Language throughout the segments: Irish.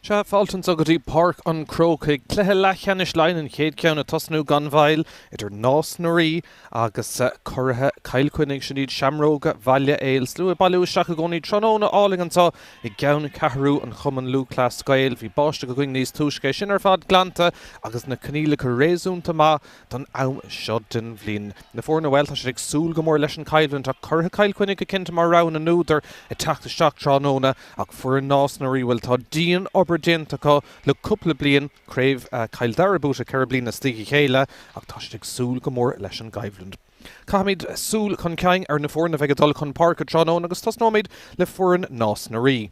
Sea, fáilte anso go dtí Páirc an Chrócaigh. Cluiche leathcheannais Laighean, an chéad cheann ag tosnú gan mhoill idir Nás na Rí agus curaithe Chill Chainnigh. Sin iad Seamróga Bhaile Héil. Slua ag bailiú isteach i gcónaí tráthnóna álainn anso i gceanncheathrú an Chumann Lúthchleas Gael. Bhí báisteach againn níos túisce, é sin ar fad glanta agus na coinníollacha réasúnta maith don am seo den bhliain. Na foirne, bhuel, tá siad ag súil go mór leis an choimhlint ach curaithe Chill Chainnigh go cinnte mar rogha na n-údar ag teacht isteach tráthnóna ach foireann Nás na Rí, bhuel, tá dian-obair déanta acu le cúpla bliain, Craobh Chill Dara buaite 4 bliana as a chéile ach tá siad ag súil go mór leis an gcoimhlint. Caithfimid súil chun cinn ar na foirne a bheidh ag dul chun páirce tráthnóna agus tosnóimid le foireann Nás na Rí.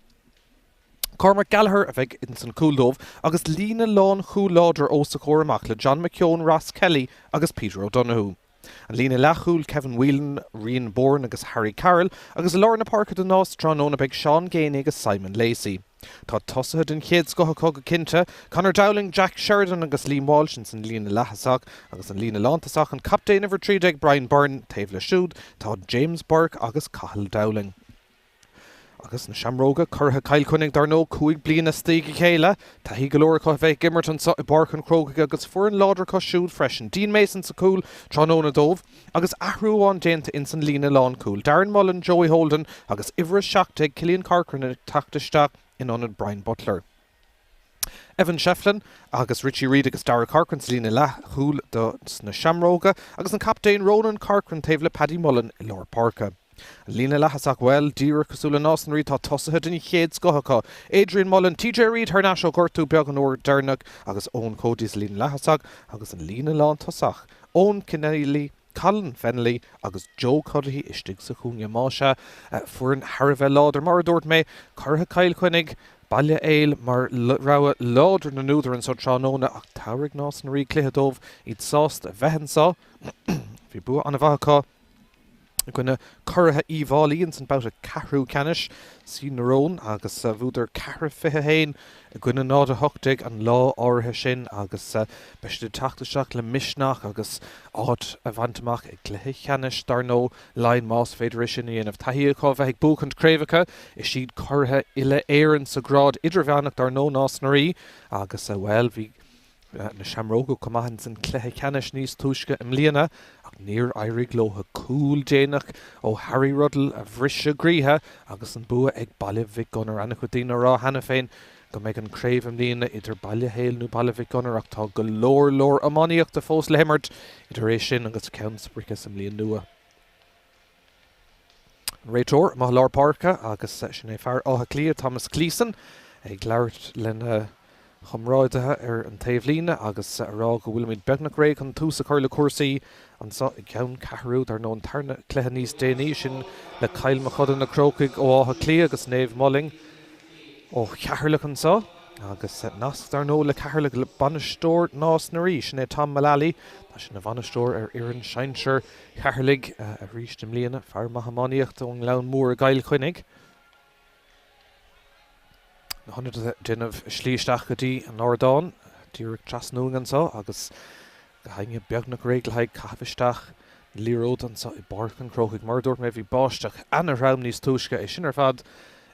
Cormac Gallagher a bheidh ins an chúl dóibh agus líne lánchúil láidir os a chomhair amach le John McKeown, Ross Kelly agus Peter O'Donoghue. An líne leathchúil, Kevin Whelan, Rian Bourne agus Harry Carroll agus i lár na páirce do Nás tráthnóna beidh Seán Geaney agus Simon Lacey. Tá tosaithe den chéad scoth acu go cinnte, Conor Dowling, Jack Sheridan agus Liam Walsh ins an líne leath-thosach agus an líne lántosach an captaen uimhir 13 Brian Byrne, taobh leis siúd tá James Burke agus Cathal Dowling. Agus na Seamróga, curaithe Chill Chainnigh dar ndóigh, 5 bliana as a chéile. Taithí go leor acu a bheith ag imirt anso i bPáirc an Chrócaigh agus foireann láidir acu siúd freisin. Dean Mason sa chúl tráthnóna dóibh agus athrú amháin déanta ins an líne lánchúil. Darren Mullen, Joey Holden agus uimhir 17 Cillian Corcoran ag teacht isteach in ionad Brian Butler. Evan Shefflin agus Richie Reid agus Darragh Corcoran sa líne leathchúil do na Seamróga agus an captaen Ronan Corcoran taobh le Paddy Mullen i lár páirce. An líne leath-thosach, bhuel, díreach cosúil le Nás na Rí tá tosaithe den chéad scoth acu, Adrian Mullen, TJ Reid thar n-ais ó ghortú beag an uair deireanach agus Eoin Cody sa líne leath-thosach agus an líne lántosach, Eoin Keneally, Colin Fennelly agus Joe Cuddihy istigh sa chúinne. Más ea, foireann thar a bheith láidir. Mar a dúirt mé, curaithe Chill Chainnigh, Baile Héil mar rogha láidir na n-údar anso tráthnóna ach tabharfaidh Nás na Rí cluiche dóibh, iad sásta a bheith anso. Bhí bua an-mhaith acu i gcoinne curaithe Uíbh Fhailí ins an babhta ceathrú ceannais, Sí na Rón, agus bhuadar 4-21 i gcoinne 0-18 an lá áirithe sin agus beidh siad ag teacht isteach le misneach agus áit a bhaint amach i gcluiche ceannais, dar ndóigh, Laighean más féidir é sin a dhéanamh. Taithí acu a bheith ag buachaint craobhacha, is iad curaithe uile-Éireann sa ghrád idirmheánach, dar ndóigh, Nás na Rí agus, bhuel, bhí na Seamróga chomh maith ins an chluiche ceannais níos túisce i mbliana ach níor éirigh leo. Cúl déanach ó Harry Ruddle a bhris a gcroíthe agus an bua ag Baile Mhic Gonair. An-chuid daoine a rá cheana féin go mbeidh an craobh i mbliana idir Baile Héil nó Baile Mhic Gonair ach tá go leor leor iománaíochta fós le himirt idir é sin agus ceann sprice sa mbliain nua. An réiteoir amuigh i lár páirce agus sin é fear Átha Cliath, Thomas Gleeson, ag labhairt lena chomrádaithe ar an taobhlíne agus a rá go bhfuilimid beagnach réidh chun tús a chur le cúrsaí anseo i gceanncheathrú, dar ndóigh an tarna cluiche níos déanaí, sin le Cill Mochuda Na Crócaigh ó Áth Cliath agus Naomh Moling ó Cheatharlach anseo. Agus nasc dar ndóigh le Ceatharlach le bainisteoir Nás na Rí, sin é Tom Mullally. Tá sé ina bhainisteoir ar fhoireann sinsear Cheatharlaigh arís i mbliana. Fear maith iománaíochta ón nGleann Mór i gCill Chainnigh. Na hionadaithe ag déanamh a slí isteach go dtí an ardán díreach trasna uainn anseo agus gach éinne beagnach réidh le haghaidh caitheamh isteach na liathróide anseo i bPáirc an Chrócaigh. Mar a dúirt mé bhí báisteach ana-throm níos túisce, é sin ar fad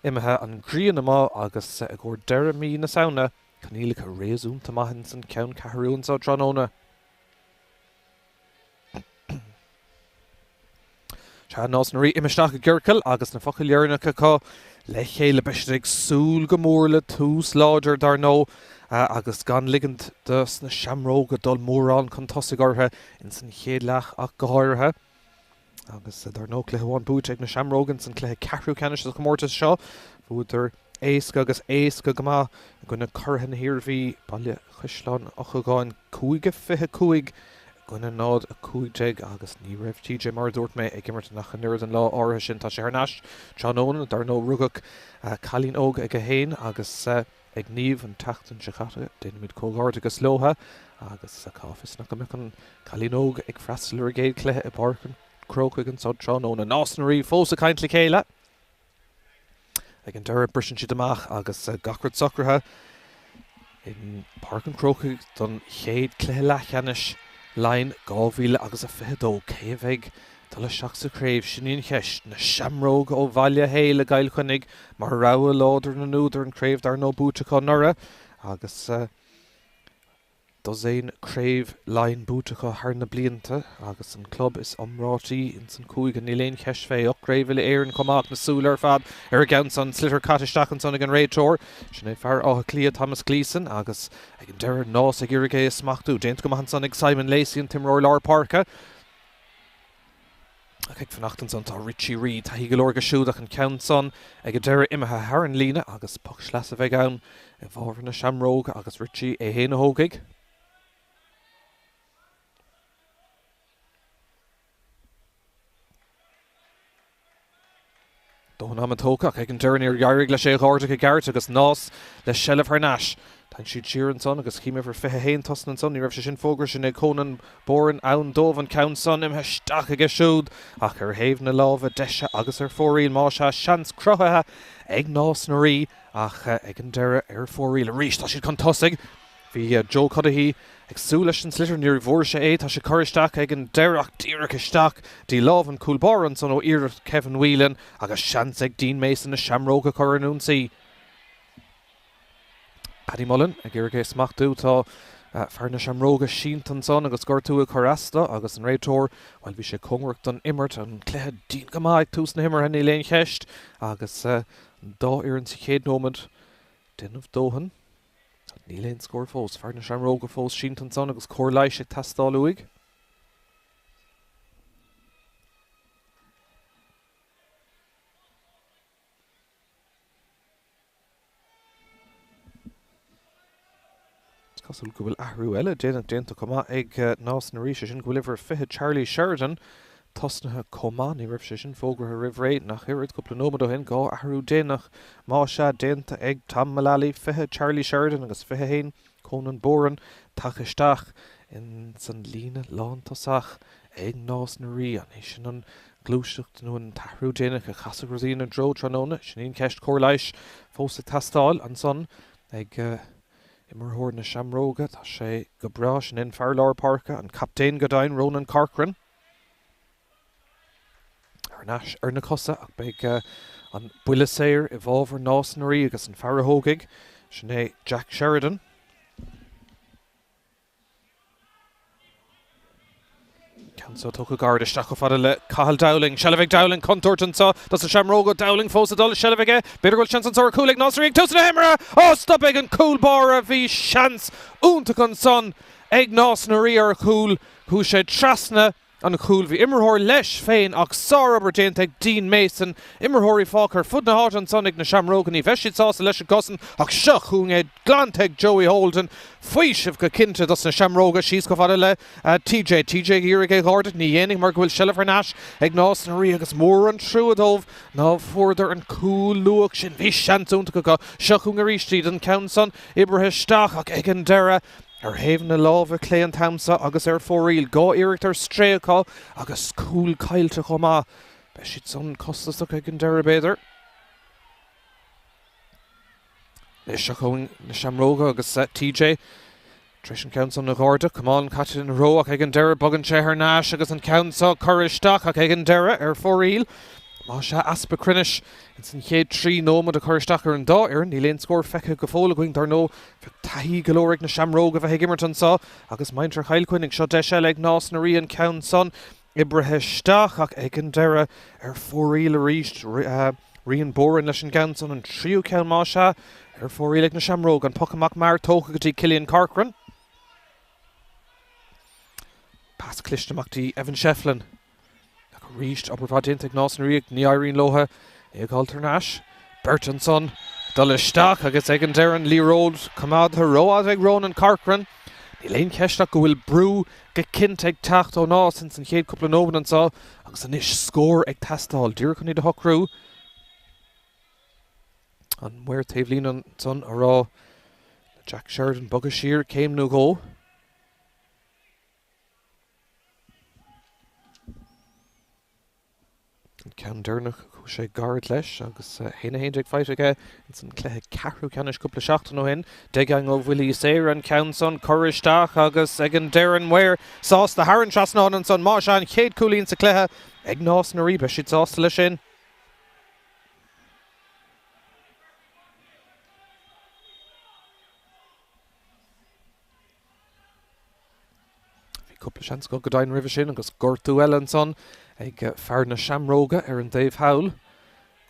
imithe, an ghrian amuigh agus i gcomhair deireadh mí na Samhna, coinníollacha réasúnta maith ins an cheanncheathrú anseo tráthnóna. Sea, Nás na Rí imithe isteach i gciorcal agus na focail dheireanacha acu le chéile. Beidh siad ag súil go mór le tús láidir, dar ndóigh, agus gan ligint do na Seamróga dul mórán chun tosaigh orthu ins an chéad leath ach go háirithe. Agus dar ndóigh, cluiche amháin buaite ag na Seamróga ins an cluiche ceathrú ceannais sa chomórtas seo. Bhuadar éasca agus éasca go maith i gcoinne curaithe na hIarmhí, Baile Chaisleáin Eochagáin, 5-25 i gcoinne 0-15 agus ní raibh TJ, mar a dúirt mé, ag imirt ach an oiread an lá áirithe sin. Tá sé thar n-ais tráthnóna, dar ndóigh rugadh cailín óg aige féin agus ag Niamh an tseachtain seo caite. Déanaimid comhghairdeachas leotha agus cá bhfios nach mbeadh an cailín óg ag freastal ar a gcéad chluiche i bPáirc an Chrócaigh anso tráthnóna. Nás na Rí fós ag caint le chéile. Ag an deireadh, briseann siad amach agus gach rud socraithe i bPáirc an Chrócaigh don chéad chluiche leathcheannais Laighean 2022. Cé a bheidh Dul isteach sa chraobh, sin í an cheist. Na Seamróga ó Bhaile Héil i gCill Chainnigh mar rogha láidir na n-údar, an chraobh dar ndóigh buaite acu anuraidh agus dosaen craobh Laighean buaite acu thar na blianta agus an club is iomráití ins an cúige, níl aon cheist fé. 8 gcraobh uile-Éireann chomh maith ach na súile ar fad ar an gceann san. Sliotar caite isteach ansan ag an réiteoir. Sin é fear Átha Cliath, Thomas Gleeson agus ag an deireadh Nás ag iarraidh é a smachtú. Déanta go maith ansan ag Simon Lacey, an t-imreoir lár páirce. Ach ag fanacht ansan tá Richie Reid. Taithí go leor aige siúd ach an ceann san ag an deireadh imithe thar an líne agus poc sleasa a bheidh ann i bhfabhar na Seamróga agus Richie é fhéin a thógfaidh. Dóthain ama tógtha ach ag an deireadh níor éirigh leis é a dh'ardach i gceart agus Nás le seilbh thar n-ais. Tháinig siad siar ansan agus chím uimhir 21 tosnaithe ansan, ní raibh sé sin fógartha, sin é Conan Boran ann dóibh an ceann san imithe isteach aige siúd ach ar thaobh na láimhe deise agus ar fóraoil más ea, seans cruthaithe ag Nás na Rí ach ag an deireadh ar fóraoil arís. Tá siad chun tosaigh. Bhí Joe Cuddihy ag súil leis an sliotar, níor bhfuair sé é. Tá sé curtha isteach ag an deireadh ach díreach isteach dtí lámh an chúl báire ansan ó iarracht Kevin Whelan agus seans ag Dean Mason na Seamróga a chur ar an ionsaí. Paddy Mullen ag iarraidh é a smachtú. Tá fear na Seamróga sínte ansan agus gortú ag cur as do agus an réiteoir, bhuel bhí sé cóngarach don imirt. An cluiche dian go maith ag tús na himeartha níl aon cheist agus an dá fhoireann sa chéad nóiméad déanamh dóthain. Níl aon scór fós. Fear na Seamróga fós sínte ansan agus cóir leighis ag teastáil uaidh. Is cosúil go bhfuil athrú eile déanach déanta chomh maith ag Nás na Rí, sé sin go bhfuil uimhir 20 Charlie Sheridan tosnaithe chomh maith. Ní raibh sé sin fógartha roimh ré nach oiread. Cúpla nóiméad ó shin, 2 athrú déanach, más ea, déanta ag Tom Mullally, 20 Charlie Sheridan agus 21 Conan Boran tagtha isteach ins an líne lántosach ag Nás na Rí. An é sin an ghluaiseacht nó an t-athrú déanach a chasfadh rudaí ina dtreo tráthnóna? Sin í an cheist. Cóir leighis fós ag teastáil ansan ag imreoir na Seamróga. Tá sé go breá. Sin é an fear lár páirce, an captaen go deimhin, Ronan Corcoran. Thar n-ais ar na cosa ach beidh an buille saor i bhfabhar Nás na Rí agus an fear a thógfaidh, sin é Jack Sheridan. Ceann seo tugtha gairid isteach chomh fada le Cathal Dowling. Seilbh ag Dowling, contúirt anseo dos na Seamróga. Dowling fós ag dul, seilbh aige. B'fhéidir go bhfuil seans anseo ar chúl ag Nás na Rí ag tús na himeartha! Ó, stop ag an cúl báire! Bhí seans iontach ansan ag Nás na Rí ar chúl. Chuaigh sé trasna an chúil. Bhí imreoir leis féin ach sárobair déanta ag Dean Mason. Imreoirí fágtha ar fud na háite ansan ag na Seamróga. Ní bheidh siad sásta leis an gcosaint ach seo chugainn é glanta ag Joey Holden. Faoiseamh go cinnte dos na Seamróga. Síos chomh fada le TJ. TJ ag iarraidh é dh'ardú. Ní dhéanfaidh mar go bhfuil seilbh thar n-ais ag Nás na Rí agus mór an trua dóibh ná fuaireadar an cúl luath sin. Bhí seans iontach acu. Seo chugainn arís iad. An ceann san oibrithe isteach ach ag an deireadh Ar thaobh na láimhe clé an t-am seo agus ar fóraoil, 2 iarracht ar strae acu agus cúl caillte chomh maith. Beidh siad san costasach ag an deireadh, b'fhéidir. Anois seo chugainn na Seamróga agus TJ tar éis an ceann san a dh'ardú. Camán caite ina threo ach ag an deireadh bogann sé thar n-ais agus an ceann seo curtha isteach ach ag an deireadh ar fóraoil. Más ea, easpa cruinnis ins an chéad 3 nóiméad ag cur isteach ar an dá fhoireann. Níl aon scór feicthe go fóill againn, dar ndóigh. Bheadh taithí go leor ag na Seamróga bheith ag imirt anseo agus muintir Chill Chainnigh. Seo deis eile ag Nás na Rí an ceann san oibrithe isteach ach ag an deireadh ar fóraoil arís. Rian Boran leis an gceann san, an tríú ceann más ea, ar fóraoil ag na Seamróga. An poc amach mear tógtha go dtí Cillian Corcoran. Pas cliste amach dtí Evan Shefflin. Ach arís, obair mhaith déanta ag Nás na Rí ach ní éiríonn leo é a dh'fháilt thar n-ais. Beirt ansan ag dul isteach agus ag an deireadh an liathróid coimeádtha rófhada ag Ronan Corcoran. Níl aon cheist ach go bhfuil brú go cinnte ag teacht ó Nás ins an chéad cúpla nóiméad anseo agus anois scór ag teastáil díreach chun iad a shocrú. An maor taobhlíne ansan a rá le Jack Sheridan bogadh siar céim nó dhó. An ceann deireanach, chuaigh sé gairid leis agus 1-11 faighte aige ins an cluiche ceathrú ceannais cúpla seachtain ó shin. Deich ó bhuillí saora an ceann san curtha isteach agus ag an deireadh an maor sásta thar an trasnán ansan. Más ea an chéad cúilín sa cluiche. ag Nás na Rí. Beidh siad sásta leis sin. Bhí cúpla seans acu go deimhin roimhe sin agus gortú eile ansan ag fear na Seamróga ar an dtaobh thall.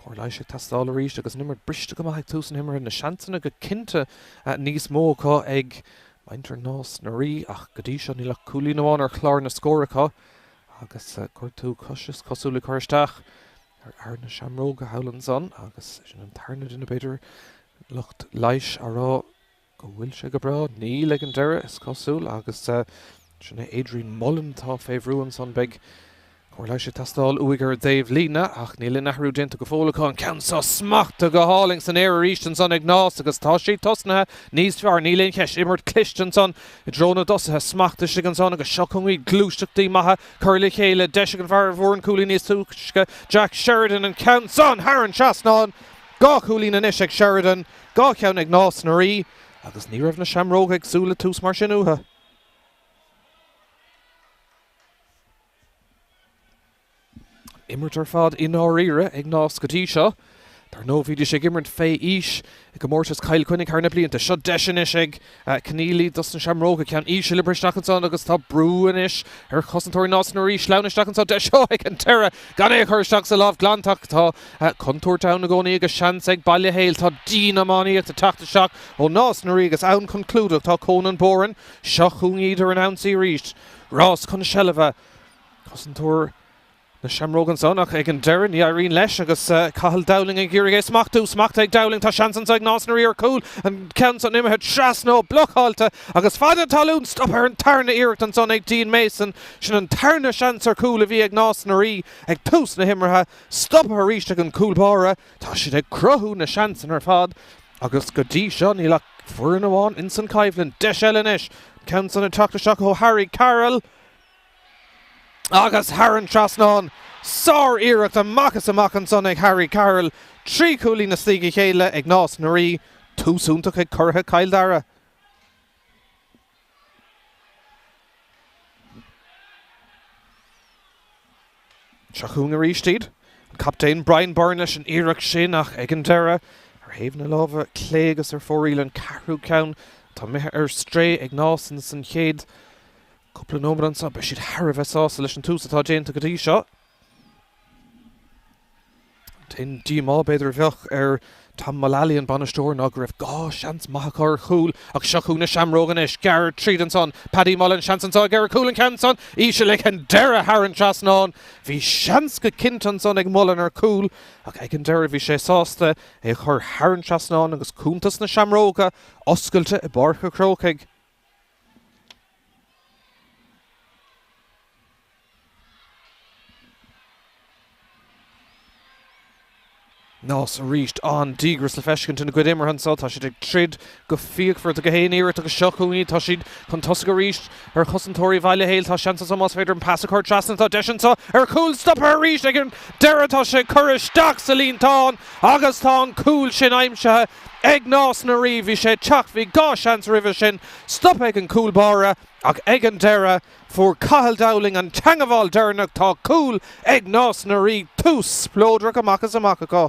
Cóir leighis ag teastáil arís agus an imirt briste go maith ag tús na himeartha. Na seansanna go cinnte níos mó acu ag muintir Nás na Rí ach go dtí seo níl ach cúilín amháin ar chlár na scór acu agus gortú coise is cosúil ag cur isteach ar fhear na Seamróga thall ansan agus sin an tarna duine b'fhéidir lucht leighis á rá go bhfuil sé go breá. Níl ag an deireadh, is cosúil, agus sin é Adrian Mullen atá fé bhrú ansan. Beidh cóir leighis ag teastáil uaidh ar an dtaobh líne ach níl aon athrú déanta go fóill acu. An ceann seo smachtaithe go hálainn san aer arís ansan ag Nás agus tá siad tosnaithe níos fearr, níl aon cheist. Imirt cliste ansan i dtreo na dtosaithe, smacht istigh ansan agus seo chugainn iad, gluaiseachtaí maithe curtha le chéile. Deis ag an bhfear a bhfuair an cúilín níos túisce, Jack Sheridan, an ceann san thar an trasnán. 2 chúilín anois ag Sheridan, 2 cheann ag Nás na Rí agus ní raibh na Seamróga ag súil le tús mar sin uathu. An imirt ar fad i ndáiríre ag Nás go dtí seo. Dar ndóigh bhídís ag imirt fé aois i gcomórtas Chill Chainnigh thar na blianta. Seo deis anois ag Conneely dos na Seamróga. Ceann íseal oibrithe isteach ansan agus tá brú anois ar chosantóirí Nás na Rí. Sleamhnaithe isteach anso deis seo ag an deireadh gan é a chur isteach sa lámh glantach. Tá contúirt ann i gcónaí agus seans ag Baile Héil. Tá dian-iománaíocht ag teacht isteach ó Nás na Rí agus ann chun clúdach tá Conan Boran. Seo chugainn iad ar an ionsaí arís. Rás chun seilbhe. Cosantóir na Seamróg ansan ach ag an deireadh ní éiríonn leis agus Cathal Dowling ag iarraidh é smachtú. Smachtaithe ag Dowling. Tá seans anso ag Nás na Rí ar chúl. An ceann san imithe trasna ó blocáilte agus fad na talún. Stop ar an tarna iarracht ansan ag Dean Mason. Sin an tarna seans ar chúl a bhí ag Nás na Rí ag tús na himeartha. Stoptha arís ag an gcúl báire. Tá siad ag cruthú na seansanna ar fad agus go dtí seo níl ach foireann amháin ins an choimhlint. Deis eile anois. An ceann san ag teacht isteach ó Harry Carroll agus thar an trasnán. Sár-iarracht amach is amach ansan ag Harry Carroll. 3 chúilín istigh a chéile ag Nás na Rí. Tús iontach ag curaithe Chill Dara. Seo chugainn arís iad. An captaen Brian Byrne leis an iarracht sin ach ag an deireadh, ar thaobh na láimhe clé agus ar fóraoil an ceathrú ceann atá imithe ar strae ag Nás ins an chéad cúpla nóiméad anseo. Beidh siad thar a bheith sásta leis an tús atá déanta go dtí seo. An t-aon díomá, b'fhéidir, a bheadh ar Tom Mullally, an bainisteoir, ná go raibh 2 sheans maith acu ar chúl ach seo chugainn na Seamróga anois. Gearradh tríd ansan. Paddy Mullen, seans anso aige ar chúl an ceann san íseal ag an deireadh thar an trasnán. Bhí seans go cinnte ansan ag Mullen ar chúl ach ag an deireadh bhí sé sásta é a chur thar an trasnán agus cuntas na Seamróga oscailte i bPáirc a' Chrócaigh. Nás arís an-díograis le feiscint ina gcuid imeartha anseo. Tá siad ag troid go fíochmhar do gach aon iarracht agus seo chugainn iad. Tá siad chun tosaigh arís ar chosantóirí Bhaile Héil. Tá seans anseo más féidir an pas a chur trasna. Tá deis anseo ar chúl stoptha arís ag an deireadh. Tá sé curtha isteach sa líontán agus tá an cúl sin aimsithe ag Nás na Rí. Bhí sé ag teacht, bhí 2 seans roimhe sin, stoptha ag an gcúl báire ach ag an deireadh, Fuair Cathal Dowling an teangabháil deireanach, tá cúl ag Nás na Rí, tús spleodrach amach is amach acu.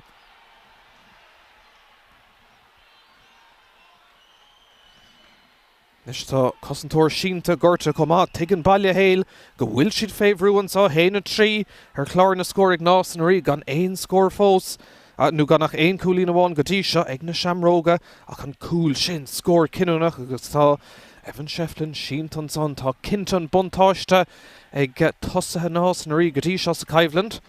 Anois tá cosantóir sínte gortaithe chomh maith. Tuigeann Baile Héil go bhfuil siad fé bhrú anseo, 1-3 ar chlár na scór ag Nás na Rí gan aon scór fós. nó gan ach aon chúilín amháin go dtí seo ag na Seamróga ach an cúl sin, scór cinniúnach agus tá Evan Shefflin sínte ansan. Tá cinnte an buntáiste ag tosaithe Nás na Rí go dtí seo sa choimhlint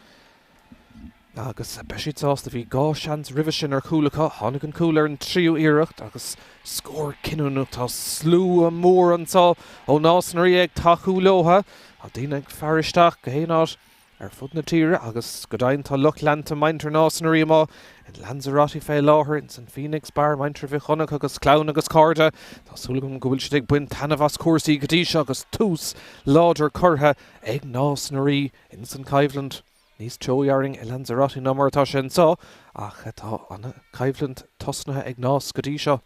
agus beidh siad sásta. Bhí 2 seans roimhe sin ar chúl acu. Tháinig an cúl ar an tríú iarracht agus scór cinniúnach. Tá slua mór anseo ó Nás na Rí ag tacú leotha. Tá daoine ag faire isteach go haon áit. ar fud na tíre agus go deimhin tá lucht leanta muintir Nás na Rí amuigh in Lanzarote fé láthair, ins an Phoenix Bar, muintir Mhic Dhonncha agus clann agus cairde. Tá súil agam go bhfuil siad ag baint taitneamh as cúrsaí go dtí seo agus tús láidir curtha ag Nás na Rí ins an choimhlint. Níos teo dhéarfainn i Lanzarote ná mar atá sé anseo ach tá ana choimhlint tosnaithe ag Nás go dtí seo.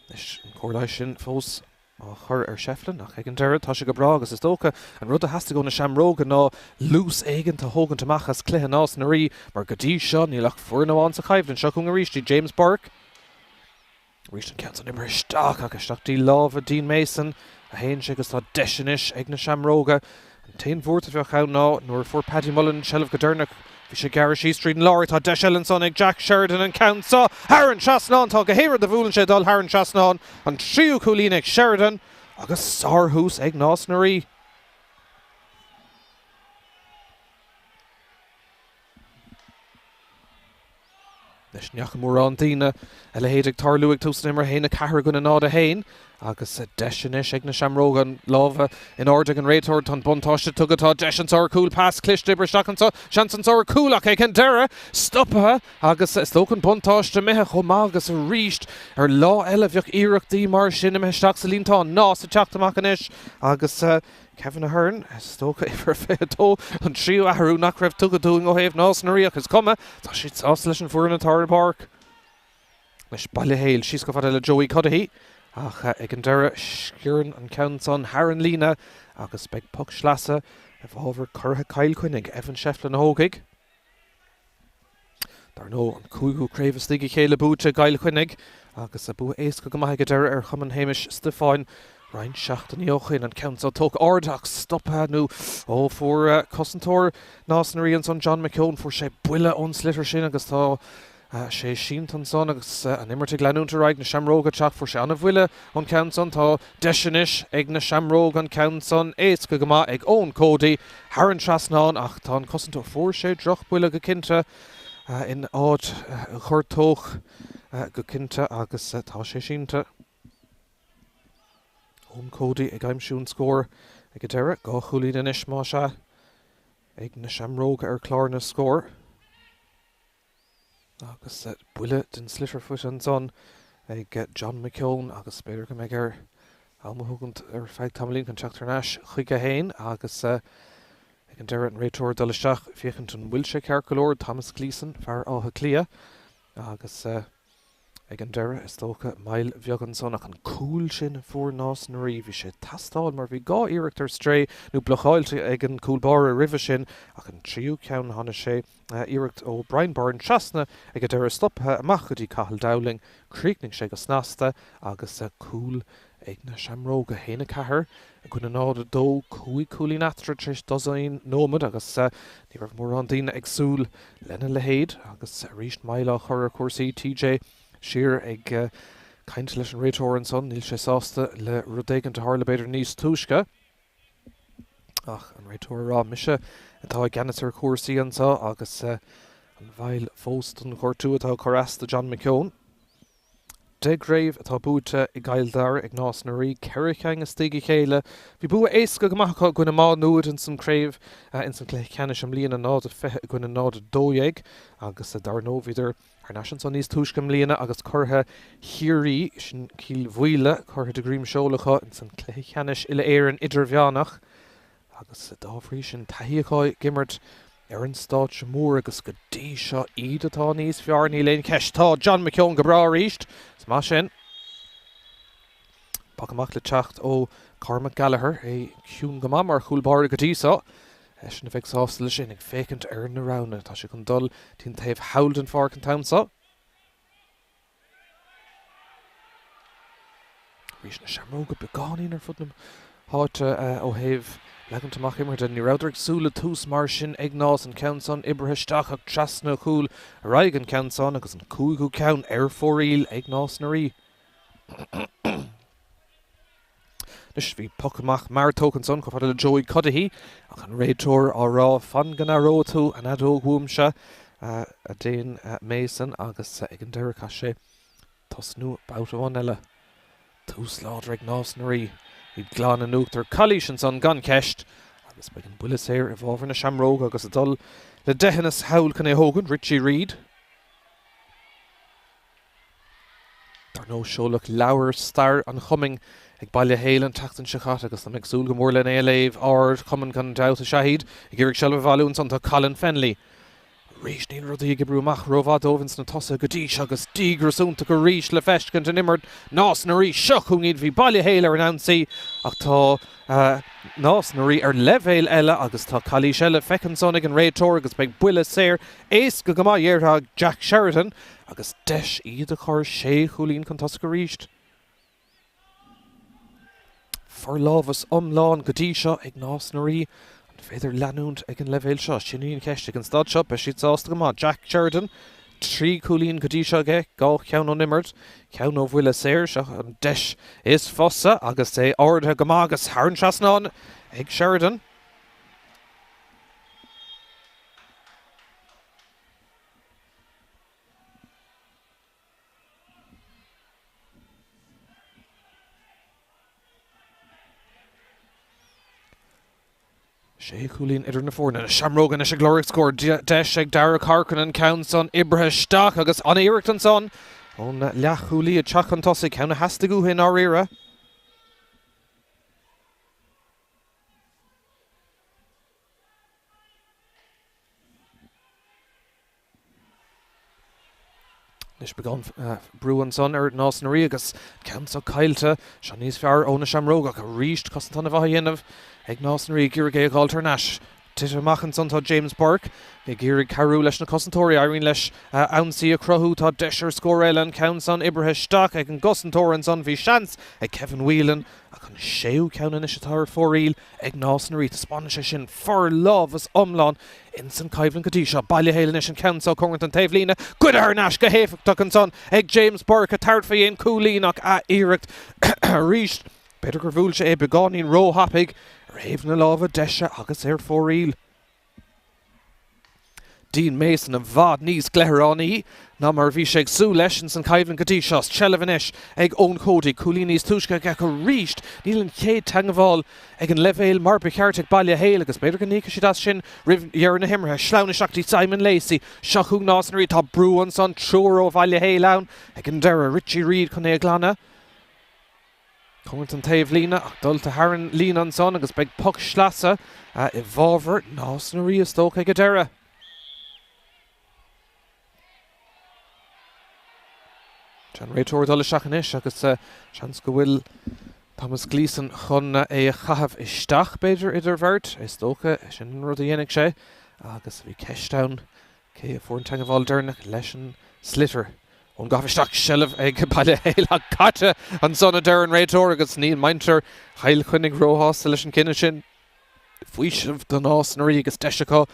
Anois an cóir leighis sin fós. Á chur ar Shefflin ach ag an deireadh tá sé go breá agus is dócha an rud a theastaigh ó na Seamróga ná luas éigint a thógaint amach as cluiche Nás na Rí mar go dtí seo níl ach foireann amháin sa choimhlint. Seo chugainn arís í James Burke. Arís an ceann san imithe isteach ach isteach dtí lámha Dean Mason a théann sé agus tá deis anois ag na Seamróga. An t-aon bhuairt a bheadh ann ná nuair a fuair Paddy Mullen an tseilbh go deireanach, bhí sé gearrtha síos tríd an lár. Tá deis eile ansan ag Jack Sheridan an ceann seo thar an trasnán. Tá go haon rud a bhuaileann sé ag dul thar an trasnán. An tríú cúilín ag Sheridan agus sárthús ag Nás na Rí. Anois, ní fhaca mórán daoine a leithéid ag tarlú ag tús an imeartha, 1, 4 i gcoinne 0, 1, agus deis anois ag na Seamróga an lámha in airde ag an réiteoir. Tá an buntáiste tugtha, tá deis anseo ar chúl, pas cliste oibrithe isteach anseo, seans anseo ar chúl ach ag an deireadh, stoptha agus is dócha an buntáiste imithe chomh maith agus arís ar lá eile bheadh iarrachtaí mar sin imithe isteach sa líontán. Nás ag teacht amach anois agus. Kevin Ahern, is dócha, uimhir 22, an tríú athrú nach raibh tugtha dúinn ó thaobh Nás na Rí ach is cuma, tá siad sásta leis an bhfoireann atá ar an bpáirc. Anois Baile Héil síos chomh fada le Joey Cuddihy ach ag an deireadh sciorrann an ceann san thar an líne agus beidh poc sleasa i bhfabhar curaithe Chill Chainnigh, Evan Shefflin a thógfaidh. Dar ndóigh, an cúigiú craobh istigh a chéile buaite ag Cill Chainnigh agus bua éasca go maith ag an deireadh ar Chumann Shéamais Stiofáin roinnt seachtainí ó shoin. An ceann seo tógtha ard ach stoptha nó ó fuair cosantóir Nás na Rí ansan John McKeown, fuair sé buille ón sliotar sin agus tá sé sínte ansan agus an imirt ag leanúint ar aghaidh. Na Seamróga ag teacht, fuair sé an-bhuille ón ceann san. Tá deis anois ag na Seamróga an ceann san éasca go maith ag Eoin Cody thar an trasnán ach tá an cosantóir, fuair sé drochbhuille go cinnte in áit a ghortódh go cinnte agus tá sé sínte. Eoin Cody ag aimsiú an scóir ag an deireadh. 2 chúilín anois más ea ag na Seamróga ar chlár na scór. Agus buille den sliotar faighte ansan ag John McKeown agus b'fhéidir go mbeidh air am a thógaint ar feadh tamaillín chun teacht thar n-ais chuige féin agus ag an deireadh an réiteoir ag dul isteach féachaint an bhfuil sé ceart go leor, Thomas Gleeson, fear Átha Cliath agus Ag an deireadh, is dócha, moill bheag ansan ach an cúl sin a fuair Nás na Rí, bhí sé ag teastáil mar bhí 2 iarracht ar strae nó blocáilte ag an gcúl báire roimhe sin ach an tríú ceann tháinig sé, iarracht ó Brian Byrne trasna ag an deireadh stoptha amach go dtí Cathal Dowling, chríochnaigh sé go snasta agus cúl ag na Seamróga. 1, 4 i gcoinne 0, 2, 5 cúilín eatarthu tar éis dosaen nóiméad agus ní raibh mórán daoine ag súil lena leithéid agus arís moill á chur ar chúrsaí. TJ siar ag caint leis an réiteoir ansan, níl sé sásta le rud éigin a tharla b'fhéidir níos túisce. Ach an réiteoir ag rá, mise atá i gceannas ar chúrsaí anseo agus an mhoill fós don ghortú atá ag cur as do John McKeown. 10 gcraobh atá buaite i gCill Dara ag Nás na Rí, 4 cheann istigh a chéile. Bhí bua éasca go maith acu i gcoinne Má Nuad ins an craobh ins an cluiche ceannais i mbliana, 0-20 i gcoinne 0-12 agus dar ndóigh bhíodar thar n-ais ansan níos túisce i mbliana agus curaithe Chiarraí, sin Cill Mhaoile, curtha de dhroim seoil acu ins an cluiche ceannais uile-Éireann idirmheánach. Agus dá bhrí sin, taithí acu ag imirt ar an stáitse mór agus go dtí seo iad atá níos fearr, níl aon cheist. Tá John McKeown go breá arís. Is maith sin. Poc amach le teacht ó Cormac Gallagher, é ciúin go maith mar chúl báire go dtí seo. Eisean a bheidh sásta leis sin, ag féachaint ar na roghanna. Tá sé chun dul dtí an taobh thall den pháirc an t-am seo. Arís na Seamróga beagáinín ar fud na háite ó thaobh leagaint amach imeartha de. Ní rabhadar ag súil le tús mar sin ag Nás. An ceann san oibrithe isteach ach trasna chúl ar aghaidh an ceann san agus an cúigiú ceann ar fóraoil ag Nás na Rí. Anois bhí poc amach mear tógtha ansan chomh fada le Joey Cuddihy ach an réiteoir á rá fan go n-aireoidh tú an fheadóg uaimse a Dane Mason agus ag an deireadh chaith sé tosnú babhta amháin eile. Tús láidir ag Nás na Rí. Iad glan in uachtar. Calaois ansan gan cheist agus beidh an buille saor i bhfabhar na Seamróg agus ag dul le deitheanas thall chun é a thógaint, Richie Reid. Dar ndóigh, seoladh leabhar stair an chumainn ag Baile Héil an tseachtain seo caite agus tá mé ag súil go mór len é a léamh. Ardchumann gan dabht is ea iad. Ag iarraidh seilbh a bhailiú ansan tá Colin Fennelly. Arís, níl rudaí ag oibriú amach rómhaith dóibh ins na tosaithe go dtí seo agus díograis iontach arís le feiscint in imirt Nás na Rí. Seo chugainn iad, bhí Baile Héil ar an ionsaí ach tá Nás na Rí ar leibhéal eile agus tá calaois eile feicthe ansan ag an réiteoir agus beidh buille saor éasca go maith déarfá ag Jack Sheridan agus deis iad a chur sé chúilín chun tosaigh arís. Forlámhas iomlán go dtí seo ag Nás na Rí. An féidir leanúint ag an leibhéal seo? Sin í an cheist. Ag an staid seo, beidh siad sásta go maith. Jack Sheridan, 3 chúilín go dtí seo aige, 2 cheann ón imirt, ceann ó bhuille saor. Seo an deis is fusa agus é ardaithe go maith agus thar an trasnán ag Sheridan. Sé chúilín idir na foirne. Na Seamróga anois ag lorg scór. Deis ag Darragh Corcoran an ceann san oibrithe isteach agus an-iarracht ansan ón leathchúlaí ag teacht chun tosaigh. Ceann a theastaigh uathu i ndáiríre. Anois beagán brú ansan ar Nás na Rí agus ceann seo caillte. Seo níos fearr ó na Seamróga ach arís cosaint an-mhaith á dhéanamh ag Nás na Rí ag iarraidh é a dh'fháilt thar n-ais. Tite amach ansan tá James Burke ag iarraidh cabhrú leis na cosantóirí. Éiríonn leis ionsaí a chruthú. Tá deis ar scór eile an ceann san oibrithe isteach ag an gcosantóir ansan. Bhí seans ag Kevin Whelan ach an séú ceann anois atá ar fóraoil ag Nás na Rí. Taispeánann sé sin forlámhas iomlán ins an choimhlint go dtí seo. Baile Héil anois an ceann so cóngarach don taobhlíne. Goidte thar n-ais go héifeachtach ansan ag James Burke ag tabhairt fé dhéin cúilín ach a iarracht arís. B'fhéidir gur bhuail sé é beagáinín róthapaidh ar thaobh na láimhe deise agus ar fóraoil. Dean Mason i bhfad níos gleithearánaí ná mar a bhí sé ag súil leis ins an choimhlint go dtí seo. Seilbh anois ag Eoin Cody, cúilín níos túisce aige ach arís níl an chéad teagmháil ag an leibhéal mar ba cheart ag Baile Héil agus b'fhéidir go n-íocfaidh siad as sin roimh dheireadh na himeartha. Sleamhain isteach dtí Simon Lacey. Seo chugainn Nás na Rí. Tá brú ansan, triúr ó Bhaile Héil ann ag an deireadh. Richie Reid chun é a ghlanadh. Cóngarach don taobhlíne ach dulta thar an líne ansan agus beidh poc sleasa i bhfabhar Nás na Rí is dócha ag an deireadh. Tá an réiteoir ag dul isteach anois agus seans go bhfuil Thomas Gleeson chun é a chaitheamh isteach b'fhéidir idir bheirt. Is dócha sin an rud a dhéanfaidh sé agus bhí ceist ann Cé a fuair an teagmháil deireanach leis an sliotar? Ón gcaitheamh isteach, seilbh ag Baile Héil ach caite ansan a deir an réiteoir agus níl muintir Chill Chainnigh róshásta leis an gcinneadh sin. Faoiseamh do Nás na Rí agus deis acu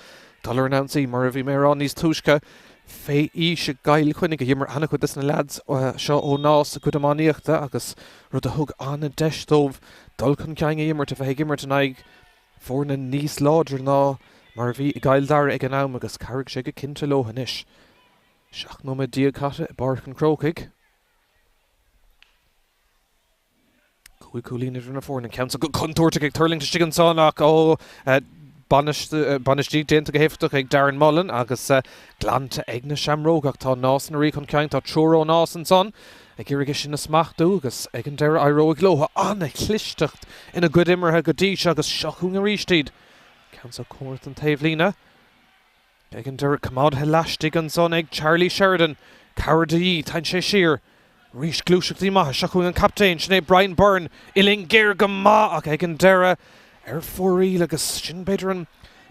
dul ar an ionsaí mar a bhí mé a rá níos túisce. Fé aois i gCill Chainnigh a d'imir an-chuid des na leaids seo ó Nás a gcuid iománaíochta agus rud a thug an-deis dóibh dul chun cinn a imirt, a bheith ag imirt in aghaidh foirne níos láidre ná mar a bhí i gCill Dara ag an am agus chabhraigh sé go cinnte leo anois. 17 nóiméad caite i bPáirc an Chrócaigh. 5 cúilín idir na foirne. An ceann seo go contúirteach ag tuirlingt istigh ansan ach ó bainistíocht déanta go héifeachtach ag Darren Mullen agus glanta ag na Seamróga ach tá Nás na Rí chun cinn. Tá triúr ó Nás ansan. Ag iarraidh é sin a smachtú agus ag an deireadh éireoidh leo. An-chlisteacht ina gcuid imeartha go dtí seo agus seo chugainn arís iad. Ceann seo cóngarach don taobhlíne. Ag an deireadh coimeádaithe laistigh ansan ag Charlie Sheridan. Cabhair de dhíth. Téann sé siar. Arís gluaiseachtaí maithe. Seo chugainn an captaen. Sin é Brian Byrne. Uillinn géar go maith ach ag an deireadh ar fóraoil agus sin b'fhéidir an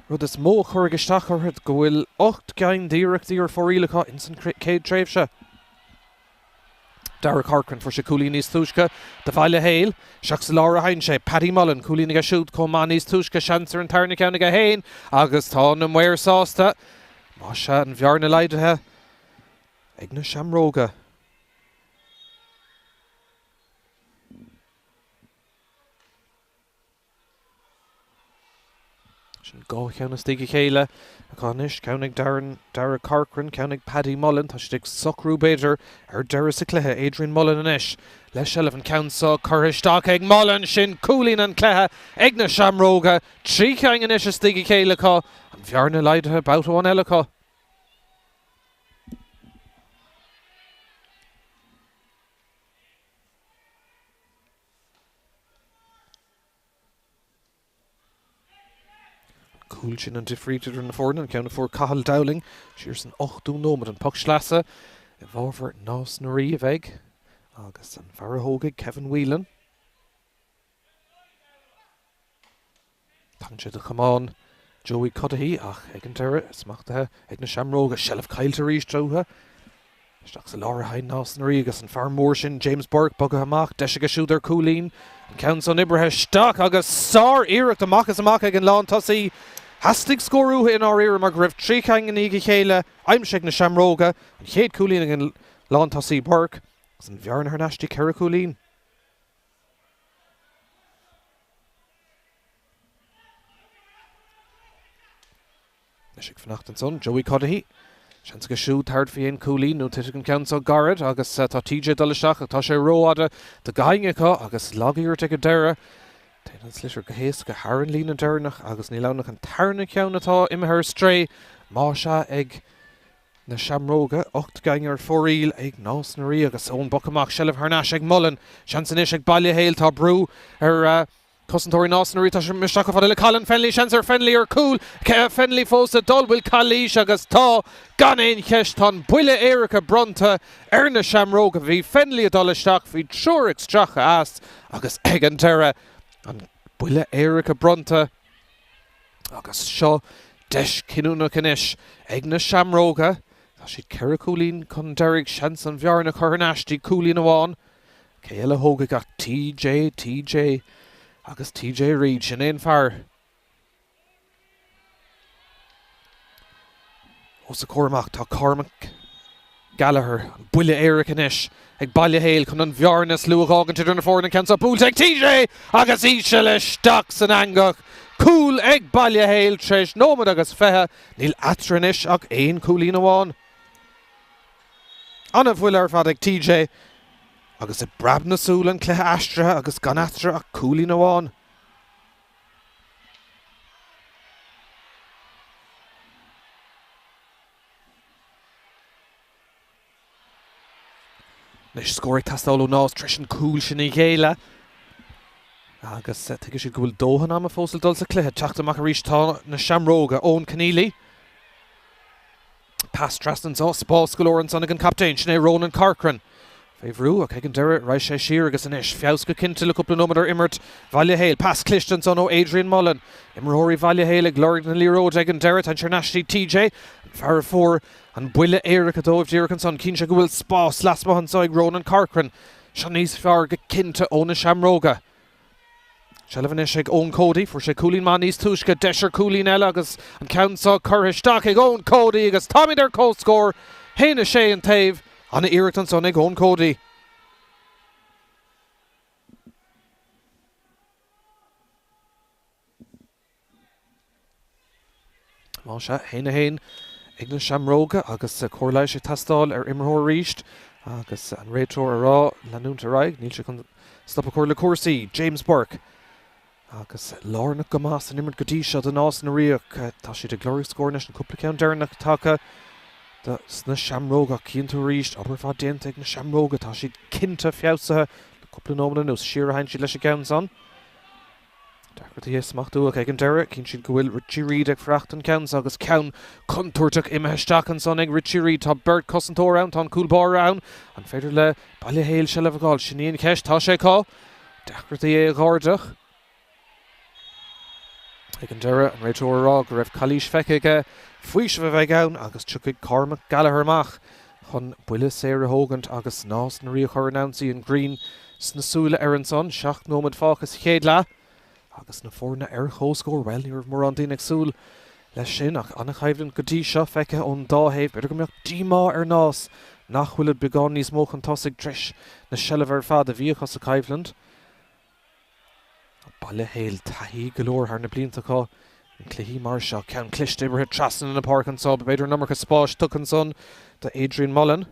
rud is mó a chuirfidh isteach orthu go bhfuil 8 gceann d'iarrachtaí ar fóraoil acu ins an chéad tréimhse. Darragh Corcoran, fuair sé cúilín níos túisce do Bhaile Héil. Isteach sa lár a théann sé. Paddy Mullen, cúilín aige siúd chomh maith níos túisce. Seans ar an tarna ceann aige féin agus tá na maoir sásta. Más ea, an bhearna laghdaithe ag na Seamróga. Sin dhá cheann istigh a chéile acu anois, ceann ag Darren, Darragh Corcoran, ceann ag Paddy Mullen. Tá siad ag socrú, b'fhéidir, ar deireadh sa chluiche. Adrian Mullen anois le seilbh an ceann seo curtha isteach ag Mullen. Sin cúilín an chluiche ag na Seamróga. 3 cheann anois istigh a chéile acu. An bhearna laghdaithe babhta amháin eile acu. Cúl sin an difríocht idir na foirne, an ceann a fuair Cathal Dowling siar san ochtú nóiméad. An poc sleasa i bhfabhar Nás na Rí a bheidh agus an fear a thógfaidh, Kevin Whelan. Tagann sé do chamán Joey Cuddihy ach ag an deireadh, smachtaithe ag na Seamróga. Seilbh caillte arís uathu. Isteach sa lár a théann Nás na Rí agus an fear mór sin James Burke bogtha amach. Deis aige siúd ar chúilín. An ceann san oibrithe isteach agus sár-iarracht amach is amach ag an lántosaí. Theastaigh scór uathu i ndáiríre mar go raibh 3 cheann i ndiaidh a chéile aimsithe ag na Seamróga. An chéad chúilín ag an lántosaí Burke agus an bhearna thar n-ais dtí ceithre chúilín. Anois ag fanacht ansan, Joey Cuddihy. Seans aige siúd tabhairt faoi aon chúilín nó titfidh an ceann seo gairid agus tá TJ ag dul isteach ach tá sé rófhada do gach éinne acu agus lag-iarracht ag an deireadh. Téann an sliotar go héasca thar an líne deireanach agus níl ann ach an tarna ceann atá imithe ar strae, más ea, ag na Seamróga. 8 gcaingean ar fóraoil ag Nás na Rí agus ón bpoc amach, seilbh thar n-ais ag Mullen. Seans anois ag Baile Héil, tá brú ar Cosantóirí Nás na Rí, tá sé isteach chomh fada le Colin Fennelly, seans ar Fennelly ar cúl, Fennelly fós ag dul, bhfuil calaois agus tá, gan aon cheist, tá an buille éirice bronnta ar na Seamróga, bhí Fennelly ag dul isteach, bhí triúr ag stracadh as agus ag an deireadh an buille éirice bronnta agus seo deis chinniúnach anois ag na Seamróga, tá siad ceithre chúilín chun deiridh, seans an bhearna a chur thar n-ais dtí cúilín amháin. Cé eile a thógfaidh ach TJ, TJ agus TJ Reid, sin é an fear. Os a chomhair amach tá Cormac Gallagher, an buille éirice anois ag Baile Héil chun an bhearna is lú a dh'fhágaint idir na foirne, an ceann seo buailte ag TJ agus íseal isteach san eangach. Cúl ag Baile Héil tar éis nóiméad agus 20, níl eatarthu anois ach aon chúilín amháin. An-bhuille ar fad ag TJ agus i bpreab na súl an cluiche aistrithe agus gan eatarthu ach cúilín amháin. Anois scór ag teastáil ó Nás tar éis an cúl sin a ghéilleadh agus tuigfidh siad go bhfuil dóthain ama fós le dul sa chluiche. Teacht amach arís tá na Seamróga, Eoin Conneely. Pas trasna anseo, spás go leor ansan ag an captaen, sin é Ronan Corcoran. Fé bhrú ach ag an deireadh raghaidh sé siar agus anois feabhas go cinnte le cúpla nóiméad ar imirt Bhaile Héil. Pas cliste ansan ó Adrian Mullen. Imreoirí Bhaile Héil ag lorg na liathróide ag an deireadh. Tá sé thar n-ais dtí TJ, an fear a fuair an buille éirice dóibh díreach ansan. Cíonn sé go bhfuil spás lasmuigh anseo ag Ronan Corcoran. Seo níos fearr go cinnte ó na Seamróga. Seilbh anois ag Eoin Cody. Fuair sé cúilín maith níos túisce. Deis ar chúilín eile agus an ceann seo curtha isteach ag Eoin Cody agus táimid ar comhscór. 1-6 an taobh. Ana-iarracht ansan ag Eoin Cody. Más ea, 1-1 ag na Seamróga agus cóir leighis ag teastáil ar imreoir arís agus an réiteoir ag rá leanúint ar aghaidh, níl sé chun stop a chur le cúrsaí. James Burke agus lárnach go maith san imirt go dtí seo do Nás na Rí ach tá siad ag lorg scór anois, an cúpla ceann deireanach tagtha do sna Seamróga ach cíonn tú arís, obair mhaith déanta ag na Seamróga, tá siad cinnte feabhsaithe le cúpla nóiméad anuas. Siar a théann siad leis an gceann san. Deacrachtaí a smachtú ach ag an deireadh, cíonn siad go bhfuil Richie Reid ag fuireacht an ceann seo agus ceann contúirteach imithe isteach ansan ag Richie Reid. Tá beirt cosantóir ann, tá an cúl báire ann. An féidir le Baile Héil seilbh a fháil? Sin í an cheist. Tá sé acu. Deacrachtaí é a dh'airdeach. Ag an deireadh, an réiteoir ag rá go raibh calaois feicthe aige. Faoiseamh a bheidh ann agus tiocfaidh Cormac Gallagher amach chun buille saor a thógaint agus Nás na Rí a chur in ionsaí. An ghrian sna súile air ansan. 7 nóiméad fágtha sa chéad leath agus na foirne ar comhscór. Bhuel, ní raibh mórán daoine ag súil leis sin ach an-choimhlint go dtí seo feicthe ón dá thaobh. B'fhéidir go mbeadh díomá ar Nás nach bhfuilid beagán níos mó chun tosaigh tar éis na seilbhe ar fad a bhí acu sa choimhlint. Baile Héil, taithí go leor thar na blianta acu i gcluichí mar seo. Ceann cliste oibrithe trasna na páirce anso. B'fhéidir an iomarca spáis tugtha ansan do Adrian Mullen.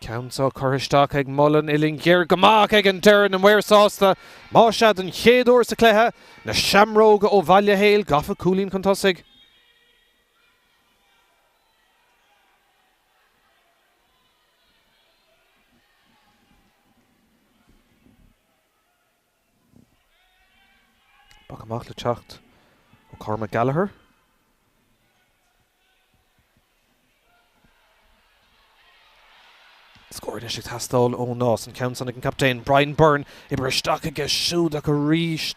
Ceann seo curtha isteach ag Mullen, uillinn ghéar go maith ach ag an deireadh na maoir sásta. Más ea, don chéad uair sa chluiche, na Seamróga ó Bhaile Héil gafa cúilín chun tosaigh. Poc amach le teacht ó. Cormac Gallagher. Scór anois ag teastáil ó Nás. An ceann san ag an captaen Brian Byrne. Oibrithe isteach aige siúd ach arís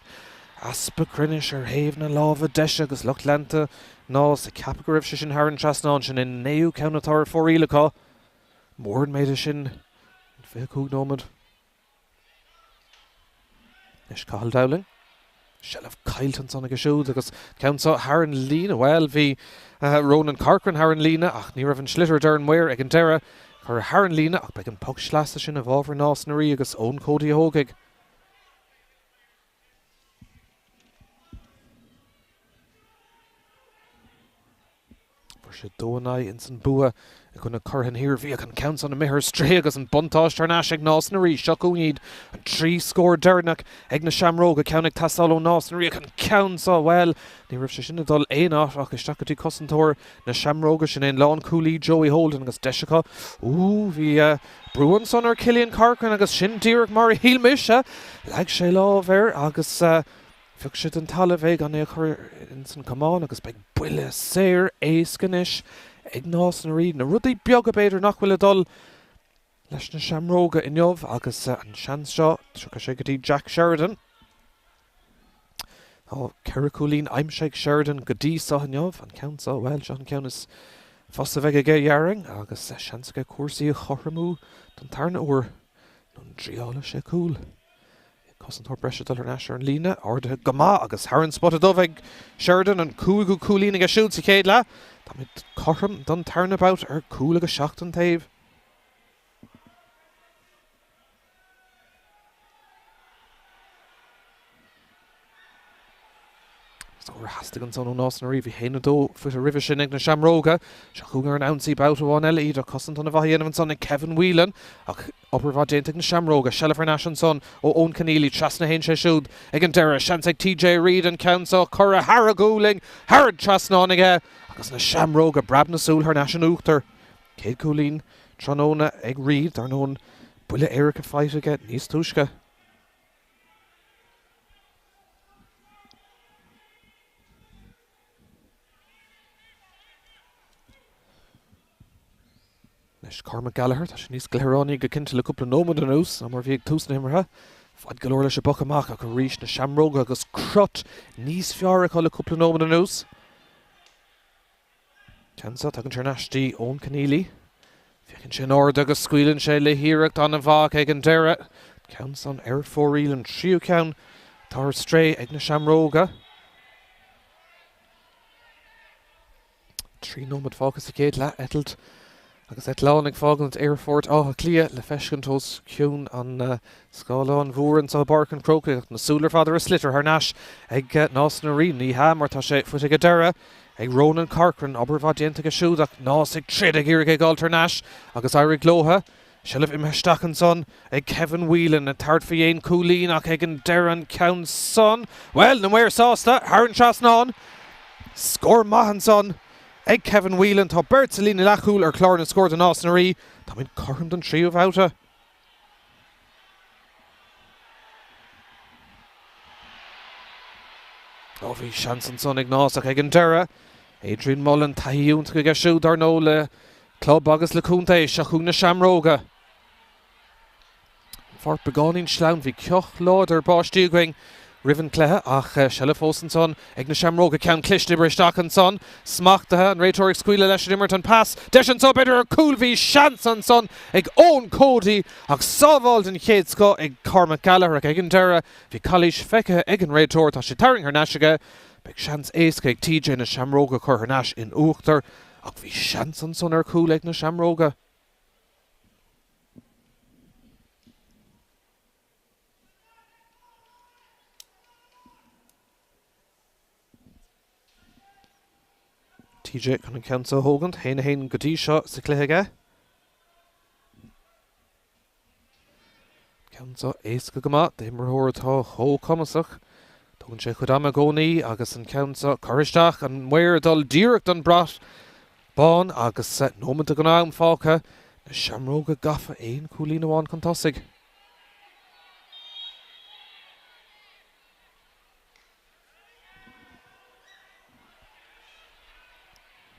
easpa cruinnis ar thaobh na láimhe deise agus lucht leanta Nás ag ceapadh go raibh sé sin thar an trasnán. Sin an naoú ceann atá ar fóraoil acu. Mór an méid é sin in 25 nóiméad. Anois Cathal Dowling. Seilbh caillte ansan aige siúd agus ceann seo thar an líne. Bhuel, bhí Ronan Corcoran thar an líne ach ní raibh an sliotar a deir an maor ag an deireadh. Curtha thar an líne ach beidh an poc sleasa sin i bhfabhar Nás na Rí agus Eoin Cody a thógfaidh. Fuair siad dó in aghaidh ins an bua i gcoinne Curaithe na hIarmhí ach an ceann san imithe ar strae agus an buntáiste thar n-ais ag Nás na Rí. Seo chugainn iad, an 3 scór deireanach ag na Seamróga, ceann ag teastáil ó Nás na Rí ach an ceann seo, bhuel, ní raibh sé sin ag dul aon áit ach isteach go dtí cosantóir na Seamróga, sin é an lánchúlaí Joey Holden agus deis acu. Ooh, bhí brú ansan ar Cillian Corcoran agus sin díreach mar a shíl mise. Leag sé lámh air agus. Phioc sé den talamh é gan é a chur ins an chamán agus beidh buille saor éasca anois ag Nás na Rí. Na rudaí beaga b'fhéidir nach bhfuil ag dul leis na Seamróga inniu agus an seans seo, tiocfaidh sé go dtí Jack Sheridan. Tá 4 chúilín aimsithe ag Sheridan go dtí seo inniu. An ceann seo, bhuel, seo an ceann is fusa a bheidh aige, dhéarfainn, agus seans aige cúrsaí a chothromú don tarna huair nó an dtriálfaidh sé cúl. Cosantóir breise ag dul thar n-ais ar an líne, ardaithe go maith agus thar an spota dubh ag Sheridan, an cúigiú cúilín aige siúd sa chéad leath. Táimid cothrom don tarna babhta ar cúl agus 7 an taobh. Scór a theastaigh ansan ó Nás na Rí. Bhí 1-2 faighte roimhe sin ag na Seamróga. Seo chugainn ar an ionsaí babhta amháin eile iad ach cosaint ana mhaith á dhéanamh ansan ag Kevin Whelan. Ach obair mhaith déanta ag na Seamróga. Seilbh thar n-ais ansan ó Eoin Conneely. Trasna a théann sé siúd ag an deireadh. Seans ag TJ Reid an ceann seo curtha thar a ghualainn, thar an trasnán aige agus na Seamróga breab na súl thar n-ais in uachtar. Céad cúilín tráthnóna ag Reid, dar ndóigh buille éirice faighte aige níos túisce. Anois Cormac Gallagher, tá sé níos glithearánaí go cinnte le cúpla nóiméad anuas ná mar a bhí ag tús na himeartha. Fad go leor leis an bpoc amach ach arís na Seamróga agus crot níos fearr acu le cúpla nóiméad anuas. Ceann seo, tagann sé thar n-ais dtí Eoin Conneely. Féachann sé in airde agus scaoileann sé le hiarracht an-mhaith ag an deireadh. An ceann san ar fóraoil, an tríú ceann atá ar strae ag na Seamróga. 3 nóiméad fágtha sa chéad leath, eitilt agus eitleán ag fágaint Aerfort Átha Cliath le feiscint os cionn an scáileáin mhór anseo i bPáirc an Chrócaigh ach na súile ar fad ar an sliotar thar n-ais ag Nás na Rí. Ní hea mar tá sé faighte ag an deireadh ag Ronan Corcoran, obair mhaith déanta aige siúd ach Nás ag troid ag iarraidh é a fháilt thar n-ais agus éirigh leotha. Seilbh imithe isteach ansan ag Kevin Whelan, ag tabhairt faoi aon chúilín ach ag an deireadh an ceann san, bhuel, na maoir sásta, thar an trasnán. Scór maith ansan ag Kevin Whelan. Tá beirt sa líne leathchúil ar chlár na scór do Nás na Rí. Táimid cothrom don tríú bhabhta. Ó bhí seans ansan ag Nás ach ag an deireadh, Adrian Mullen, taithí iontach aige siúd dar ndóigh le club agus le contae. Seo chugainn na Seamróga. An pháirc beagáinín sleamhain, bhí ceoch láidir báistí againn roimh an cluiche ach seilbh fós ansan ag na Seamróga. Ceann cliste oibrithe isteach ansan, smachtaithe, an réiteoir ag scaoileadh leis an imirt, an pas, deis anso b'fhéidir ar cúl, bhí seans ansan ag Eoin Cody ach sábháil den chéad scoth ag Cormac Gallagher ach ag an deireadh bhí calaois feicthe ag an réiteoir, tá sé tarraingthe thar n-ais aige, beidh seans éasca ag TJ na Seamróga a chur thar n-ais in uachtar ach bhí seans ansan ar chúl ag na Seamróga. TJ chun an ceann seo a thógaint, 1-1 go dtí seo sa chluiche aige. Ceann seo éasca go maith d'imreoir atá chomh cumasach. Tógann sé a chuid ama i gcónaí agus an ceann seo curtha isteach, an maor ag dul díreach don brat bán agus nóiméad den am fágtha, na Seamróga gafa aon chúilín amháin chun tosaigh.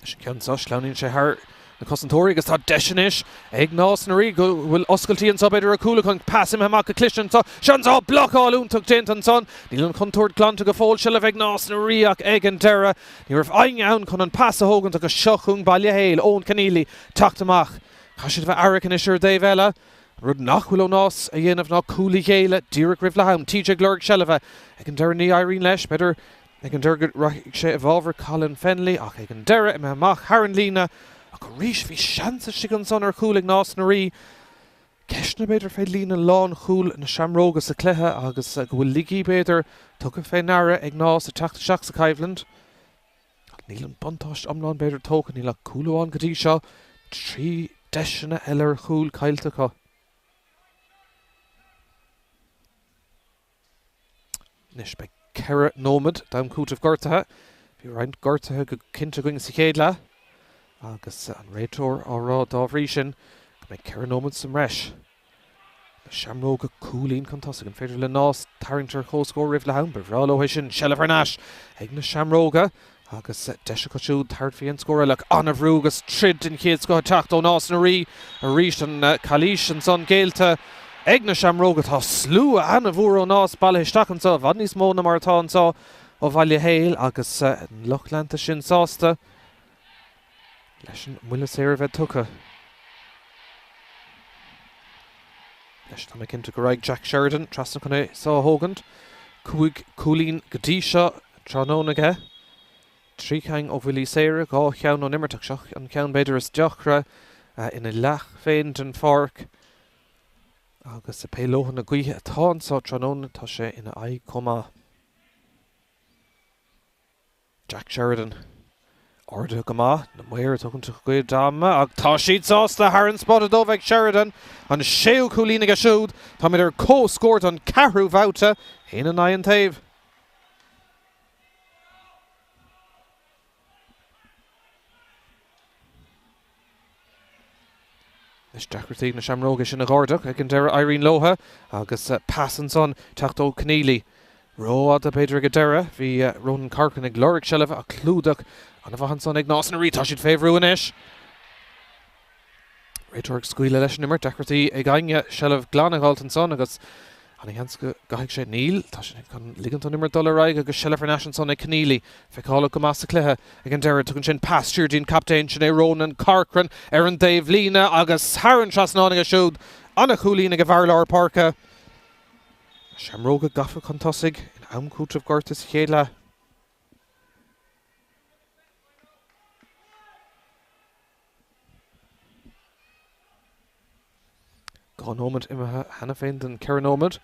Leis an gceann seo, sleamhnaíonn sé thar na cosantóirí agus tá deis anois ag Nás na Rí go bhfuil oscailtí anseo b'fhéidir ar chúl acu. Pas imithe amach go cliste anseo. Seans, á, blocáil iontach déanta ansan. Níl an chontúirt glanta go fóill. Seilbh ag Nás na Rí ach ag an deireadh ní raibh éinne ann chun an pas a thógaint agus seo chugainn Baile Héil, Eoin Conneely, teacht amach. Caithfidh siad a bheith aireach anois ar an dtaobh eile. An rud nach bhfuil ó Nás a dhéanamh ná cúl a ghéilleadh díreach roimh leath am. TJ ag lorg seilbhe. Ag an deireadh ní éiríonn leis. B'fhéidir ag an deireadh go rachaidh sé i bhfabhar Colin Fennelly ach ag an deireadh imithe amach thar an líne ach arís bhí seans istigh ansan ar chúl ag Nás na Rí. Ceisteanna b'fhéidir fé líne lánchúil na Seamróga sa chluiche agus go bhfuil laigí b'fhéidir tugtha fé ndeara ag Nás ag teacht isteach sa choimhlint. Ach níl an buntáiste iomlán b'fhéidir tógtha, níl ach cúl amháin go dtí seo, 3 deiseanna eile ar chúl caillte acu. Anois beidh 4 nóiméad d'am cúitimh gortaithe. Bhí roinnt gortuithe go cinnte againn sa chéad leath agus an réiteoir á rá dá bhrí sin go mbeidh 4 nóiméad sa mbreis. Na Seamróga cúilín chun tosaigh. An féidir le Nás tarraingt ar comhscór roimh leath am? Ba bhreá leo é sin. Seilbh thar n-ais ag na Seamróga agus deis acu siúd tabhairt faoi an scór eile. Ach an-bhrú agus troid den chéad scoth ag teacht ó Nás na Rí arís. An calaois ansan géillte ag na Seamróga. Tá slua an-mhór ó Nás bailithe isteach anseo, i bhfad níos mó ná mar atá anseo ó Bhaile Héil agus an lucht leanta sin sásta. Leis an mbuille saor a bheith tugtha. Anois tá mé cinnte go raghaidh Jack Sheridan trasna chun é seo a thógaint. 5 cúilín go dtí seo tráthnóna aige. 3 cheann ó bhuillí saora, 2 cheann ón imirt ach seo an ceann b'fhéidir is deacra ina leath féin den pháirc. Agus pé leoithne na gaoithe atá anseo tráthnóna tá sé ina aghaidh chomh maith. Jack Sheridan. Ardaithe go maith, na maoir ag tógaint a gcuid ama ach tá siad sásta thar an spota dubh ag Sheridan. An séú cúilín aige siúd. Táimid ar comhscór don ceathrú bhabhta, 1 in aghaidh an taobh. Anois deacrachtaí ag na Seamróga sin a dh'ardach ag an deireadh éiríonn leotha agus pas ansan teacht ó Conneely. Rófhada b'fhéidir ag an deireadh. Bhí Ronan Corcoran ag lorg seilbhe ach clúdach an-mhaith ansan ag Nás na Rí. Tá siad fé bhrú anois. Réiteoir ag scaoileadh leis an imirt. Deacrachtaí ag éinne seilbh glan a dh'fháilt ansan agus Ana-sheans go gcaithfidh sé. Níl. Tá sé chun ligint don imirt dul ar aghaidh agus seilbh thar n-ais ansan ag Conneely. Feiceálach go maith sa chluiche ag an deireadh. Tugann sin pas siar dtí'n captaen, sin é Ronan Corcoran ar an dtaobh líne agus thar an trasnán aige siúd. Ana-chúilín ag an bhfear lár páirce. Na Seamróga gafa chun tosaigh in am cúitimh gorta sa chéad leath. 2 nóiméad imithe cheana féin den 4 nóiméad.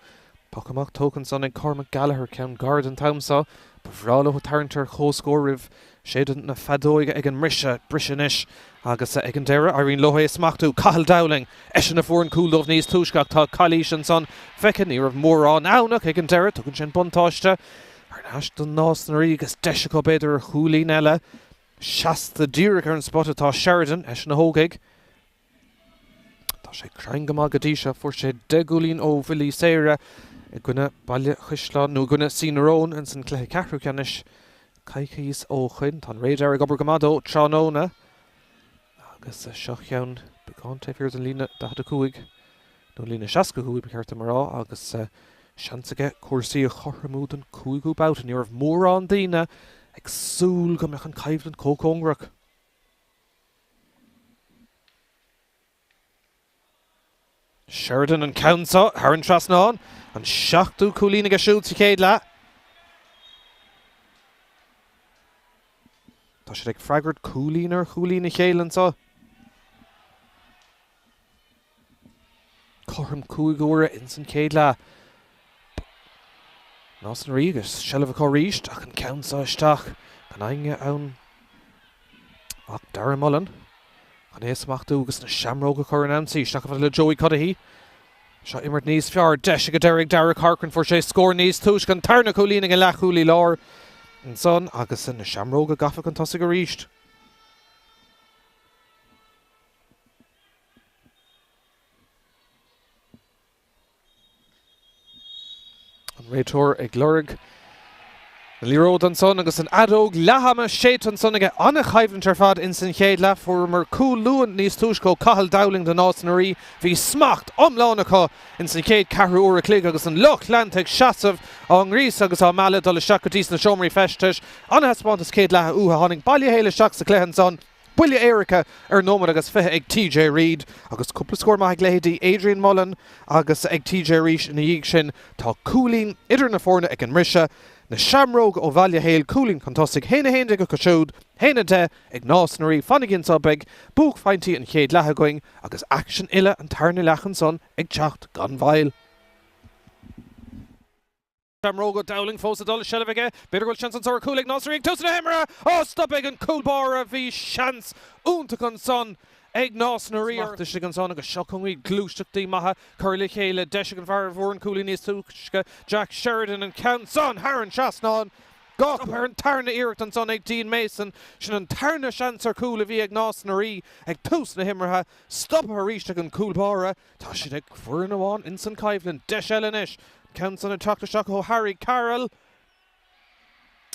Poc amach tógtha ansan ag Cormac Gallagher, ceann gairid an t-am seo. Ba bhreá leo tarraingt ar comhscór roimh séideadh na feadóige ag an mbriseadh. Briseadh anois agus ag an deireadh éiríonn leo é a smachtú. Cathal Dowling, eisean a fuair an cúl dóibh níos túisce ach tá calaois ansan feicthe. Ní raibh mórán ann ach ag an deireadh tugann sin buntáiste thar n-ais do Nás na Rí agus deis acu b'fhéidir ar chúilín eile. Seasta díreach ar an spota atá Sheridan, eisean a thógfaidh. Tá sé cruinn go maith go dtí seo. Fuair sé 10 gcúilín ó bhuillí saora i gcoinne Baile Chaisleáin, nó i gcoinne C na Rón ins an cluiche ceathrú ceannais coicíos ó shoin. Tá an radar ag obair go maith dó tráthnóna. Agus seo ceann beagán taobh thiar den líne 45, nó líne 65 ba cheart dom a rá, agus seans aige cúrsaí a chothromú don cúigiú babhta. Ní raibh mórán daoine ag súil go mbeadh an choimhlint chomh cóngarach. Sheridan an ceann seo thar an trasnán, an seachtú cúilín aige siúd sa chéad leath. Tá siad ag freagairt cúilín ar chúilín a chéile anseo. Cothrom 5 huaire ins an chéad leath. Nás na Rí agus seilbh acu arís ach an ceann seo isteach. Gan éinne ann ach Darragh Mullen chun é a smachtú agus na Seamróga a chur in ionsaí. Isteach chomh fada le Joey Cuddihy. Seo imirt níos fearr. Deis ag an deireadh ag Darragh Corcoran. Fuair sé scór níos túisce. An tarna cúilín ag an leathchúlaí láir ansan agus na Seamróga gafa chun tosaigh arís. An réiteoir ag lorg. An liathróid ansan agus an fheadóg leath-ama séidte ansan aige. An-choimhlint ar fad ins an chéad leath. Fuaireamar cúl luath níos túisce ó Cathal Dowling do Nás na Rí. Bhí smacht iomlán acu ins an chéad ceathrú uair a chloig agus an lucht leanta ag seasamh á ngríosadh agus á mealladh dul isteach go dtí sna seomraí feistis. An-thaispeántas céad leatha uathu. Tháinig Baile Héil isteach sa chluiche ansan. Buille éirice ar nóiméad agus 20 ag TJ Reid agus cúpla scór maith ag leithéidí Adrian Mullen agus ag TJ arís ina dhiaidh sin. Tá cúilín idir na foirne ag an mbriseadh. Na Seamróga ó Bhaile Héil cúilín chun tosaigh, 1-11 acu siúd, 1-10 ag Nás na Rí. Fanaigí anseo, beidh buaicphointí an chéad leath againn agus aicsean uile an tarna leath ansan ag teacht gan mhoill. Seamróga, Dowling fós ag dul, seilbh aige, b'fhéidir go bhfuil seans anso ar chúl ag Nás na Rí ag tús na himeartha! Ó, stop ag an cúl báire, bhí seans iontach ansan ag Nás na Rí. Smacht istigh ansan agus seo chugainn iad, gluaiseachtaí maithe curtha le chéile, deis ag an bhfear a bhfuair an cúilín níos túisce, Jack Sheridan, an ceann san thar an trasnán. Stop ar an tarna iarracht ansan ag Dean Mason, sin an tarna seans ar chúl a bhí ag Nás na Rí ag tús na himeartha, stoptha arís ag an gcúl báire. Tá siad ag foireann amháin ins an choimhlint. Deis eile anois. An ceann san ag teacht isteach ó Harry Carroll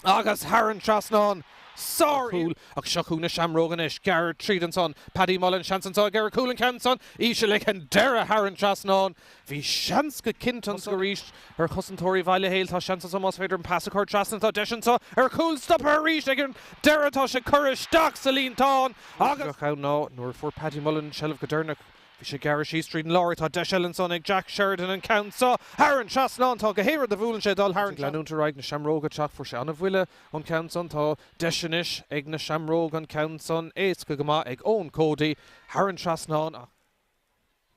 agus thar an trasnán. Sár chúl ach seo chugainn na Seamróga anois. Gearradh tríd ansan. Paddy Mullen, seans anso ag ar chúl an ceann san. Íseal ag an deireadh thar an trasnán. Bhí seans go cinnte anso arís ar chosantóirí Bhaile Héil. Tá seans anso más féidir an pas a chur trasna. Tá deis anso ar chúl. Stoptha arís ag an deireadh. Tá sé curtha isteach sa líontán agus. Ann ná nuair a fuair Paddy Mullen an tseilbh go deireanach. Bhí sé gearrtha síos tríd an lár. Tá deis eile ansan ag Jack Sheridan an ceann seo thar an trasnán. Tá gach aon rud a bhuaileann sé ag dul thar an. Ag leanúint ar aghaidh na Seamróga ag teacht. Fuair sé an-bhuille ón cheann san. Tá deis anois ag na Seamróga an ceann san éasca go maith ag Eoin Cody thar an trasnán ach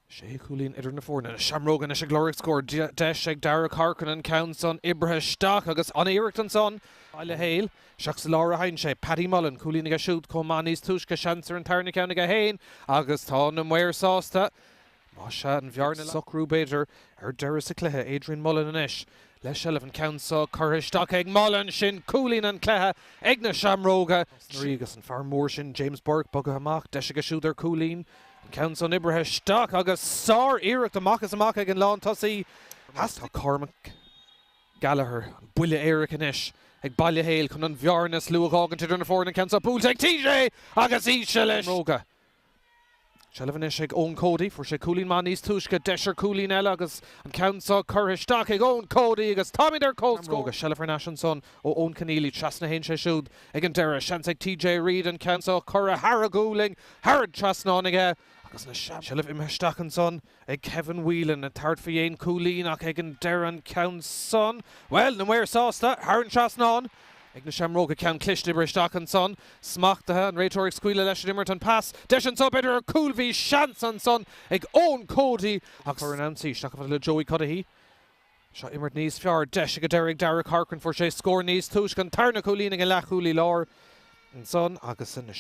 sé chúilín idir na foirne. Na Seamróga anois ag lorg scór. Deis ag Darragh Corcoran an ceann san oibrithe isteach agus an-iarracht ansan. Baile Héil. Isteach sa lár a théann sé. Paddy Mullen, cúilín aige siúd chomh maith níos túisce, seans ar an tarna ceann aige féin agus tá na maoir sásta. Más ea, an bhearna ag socrú b'fhéidir ar deireadh sa chluiche. Adrian Mullen anois le seilbh, an ceann seo curtha isteach ag Mullen, sin cúilín an chluiche ag na Seamróga. Agus an fear mór sin James Burke bogtha amach, deis aige siúd ar chúilín, an ceann san oibrithe isteach agus sár-iarracht amach is amach ag an lántosaí. Tá Cormac. Gallagher, an buille éirice anois ag Baile Héil chun an bhearna is lú a dh'fhágaint idir na foirne, an ceann seo buailte ag TJ agus íseal leis. Seamróga. Seilbh anois ag Eoin Cody, fuair sé cúilín maith níos túisce, deis ar chúilín eile agus an ceann seo curtha isteach ag Eoin Cody agus táimid ar comhscór. Seamróga. Seilbh thar n-ais ansan ó Eoin Conneely, trasna a théann sé siúd ag an deireadh, seans ag TJ Reid an ceann seo curtha thar a ghualainn, thar an trasnán aige agus na Seilbh imithe isteach ansan. ag Kevin Whelan ag tabhairt faoi dhéin cúilín ach ag an deireadh an ceann san, bhuel, na maoir sásta, thar an trasnán ag na Seamróga, ceann cliste oibrithe isteach ansan, smachtaithe, an réiteoir ag scaoileadh leis an imirt, an pas, deis anso b'fhéidir ar chúl, bhí seans ansan ag Eoin Cody ach chuir an ionsaí isteach fada le Joey Cuddihy. Seo imirt níos fearr, deis ag an deireadh ag Darragh Corcoran, fuair sé scór níos túisce, an tarna cúilín ag an leathchúlaí láir ansan agus na.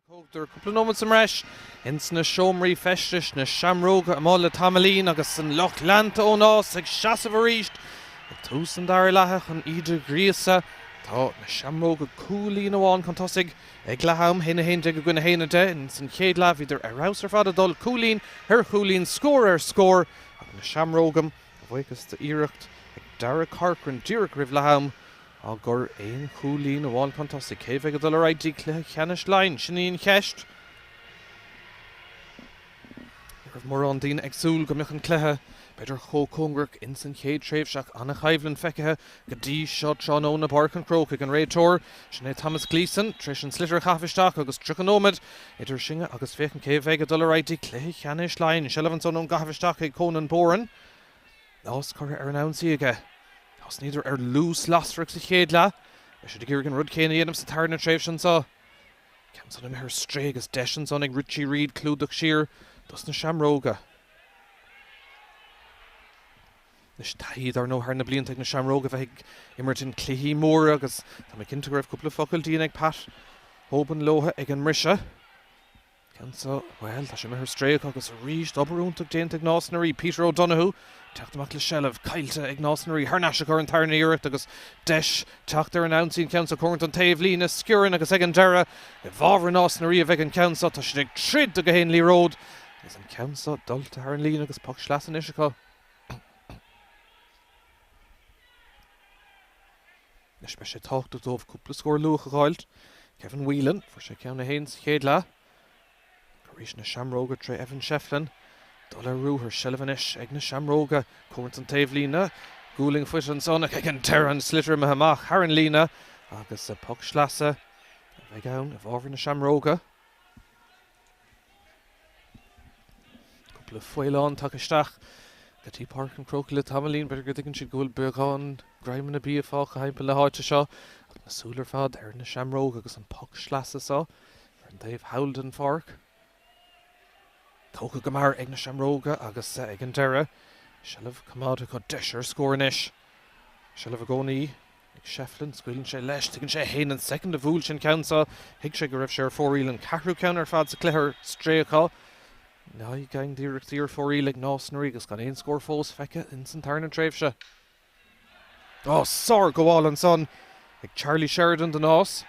Thógadar cúpla nóiméad sa mbreis ins na seomraí feistis, na seamróga amuigh le tamaillín agus an lucht leanta ó Nás ag seasamh arís ag tús an dara leatha chun iad a ghríosadh. Tá na seamróga cúilín amháin chun tosaigh ag leath am, 1-11 i gcoinne 1-10. Ins an chéad leath bhíodar ar fheabhas ar fad ag dul cúilín ar chúilín, scór ar scór ach na seamróga, a bhuíochas d'iarracht ag Darragh Corcoran díreach roimh leath am, á gcur aon chúilín amháin chun tosaigh. Cé bheidh ag dul ar aghaidh dtí cluiche ceannais Laighean? Sin í an cheist. Ní raibh mórán daoine ag súil go mbeadh an cluiche, b'fhéidir, chomh cóngarach ins an chéad tréimhse ach an-choimhlint feicthe go dtí seo tráthnóna i bPáirc an Chrócaigh. An réiteoir, sin é Thomas Gleeson, tar éis an sliotar a chaitheamh isteach agus 30 nóiméad idir sinne agus féachaint cé bheidh ag dul ar aghaidh dtí cluiche ceannais Laighean. Seilbh ansan ón gcaitheamh isteach ag Conan Boran. Nás curtha ar an ionsaí aige. Thosnaíodar ar luas lasrach sa chéad leath. Beidh siad ag iarraidh an rud céanna a dhéanamh sa tarna tréimhse anseo. Ceann san imithe ar strae agus deis ansan ag Richie Reid clúdach siar dos na Seamróga. Anois taithí dar ndóigh thar na blianta ag na Seamróga bheith ag imirt in cluichí móra agus tá mé cinnte go raibh cúpla focal dian ag Pat Hoban leo ag an mbriseadh. Ceann so, bhuel, tá sé imithe ar strae acu agus arís obair iontach déanta ag Nás na Rí. Peter O'Donoghue teacht amach le seilbh, caillte ag Nás na Rí, thar n-ais acu ar an tarna iarracht agus deis teacht ar an ionsaí an ceann so cóngarach don taobh líne, sciorrann agus ag an deireadh i bhfabhar Nás na Rí a bheidh an ceann so. Tá siad ag troid do gach aon liathróid agus an ceann so dulta thar an líne agus poc sleasa anois acu. Anois beidh sé tábhachtach dóibh cúpla scór luath a dh'fháilt. Kevin Whelan, fuair sé ceann é féin sa chéad leath. Arís na Seamróga tré Evan Shefflin. Dul ar ruathar, seilbh anois ag na Seamróga. Cóngarach don taobhlíne. Gualainn faighte ansan ach ag an deireadh an sliotar imithe amach thar an líne agus poc sleasa a bheidh ann i bhfabhar na Seamróga. Cúpla faoileán tagtha isteach go dtí Páirc an Chrócaigh le tamaillín. B'fhéidir go dtuigeann siad go bhfuil beagán greidhmeanna bia fágtha thimpeall na háite seo ach na súile ar fad ar na seamróga agus an poc sleasa seo ar an taobh thall den pháirc. Tógtha go mear ag na seamróga agus ag an deireadh, seilbh coimeádta acu. Deis ar scór anois. Seilbh i gcónaí. Ag Shefflin, scaoileann sé leis, tuigeann sé féin an soicind a bhuail sé an ceann seo, thuig sé go raibh sé ar fóraoil, an ceathrú ceann ar fad sa cluiche ar strae acu. Naoi gceann d'iarrachtaí ar fóraoil ag Nás na Rí agus gan aon scór fós feicthe ins an tarna tréimhse. Á, sár-ghabháil ansan ag Charlie Sheridan do Nás.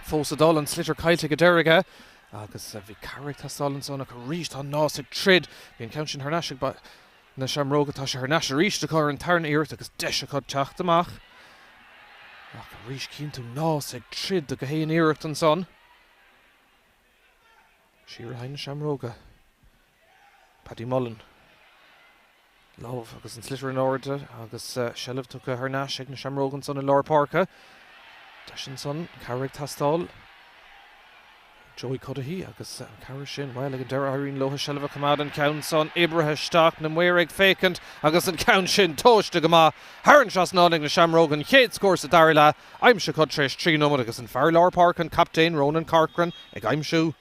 Fós ag dul, an sliotar caillte ag an deireadh aige agus bhí cabhair ag teastáil ansan ach arís tá Nás ag troid. Bhí an ceann sin thar n-ais ag. Na Seamróga, tá sé thar n-ais arís acu ar an tarna iarracht agus deis acu teacht amach. Ach arís cíonn tú Nás ag troid do gach aon iarracht ansan. Siar a thagann na Seamróga. Paddy Mullen. Lámh agus an sliotar in airde agus seilbh tugtha thar n-ais ag na Seamróga ansan i lár páirce. Deis ansan, cabhair ag teastáil. Joey Cuddihy agus an cabhair sin, bhuel, ag an deireadh éiríonn leo seilbh a choimeád, an ceann san oibrithe isteach, na maoir ag féachaint agus an ceann sin tomhaiste go maith thar an trasnán ag na Seamróga, an chéad scór sa dara leath, aimsithe acu tar éis 3 nóiméad agus an fear lár páirce, an captaen Ronan Corcoran ag aimsiú.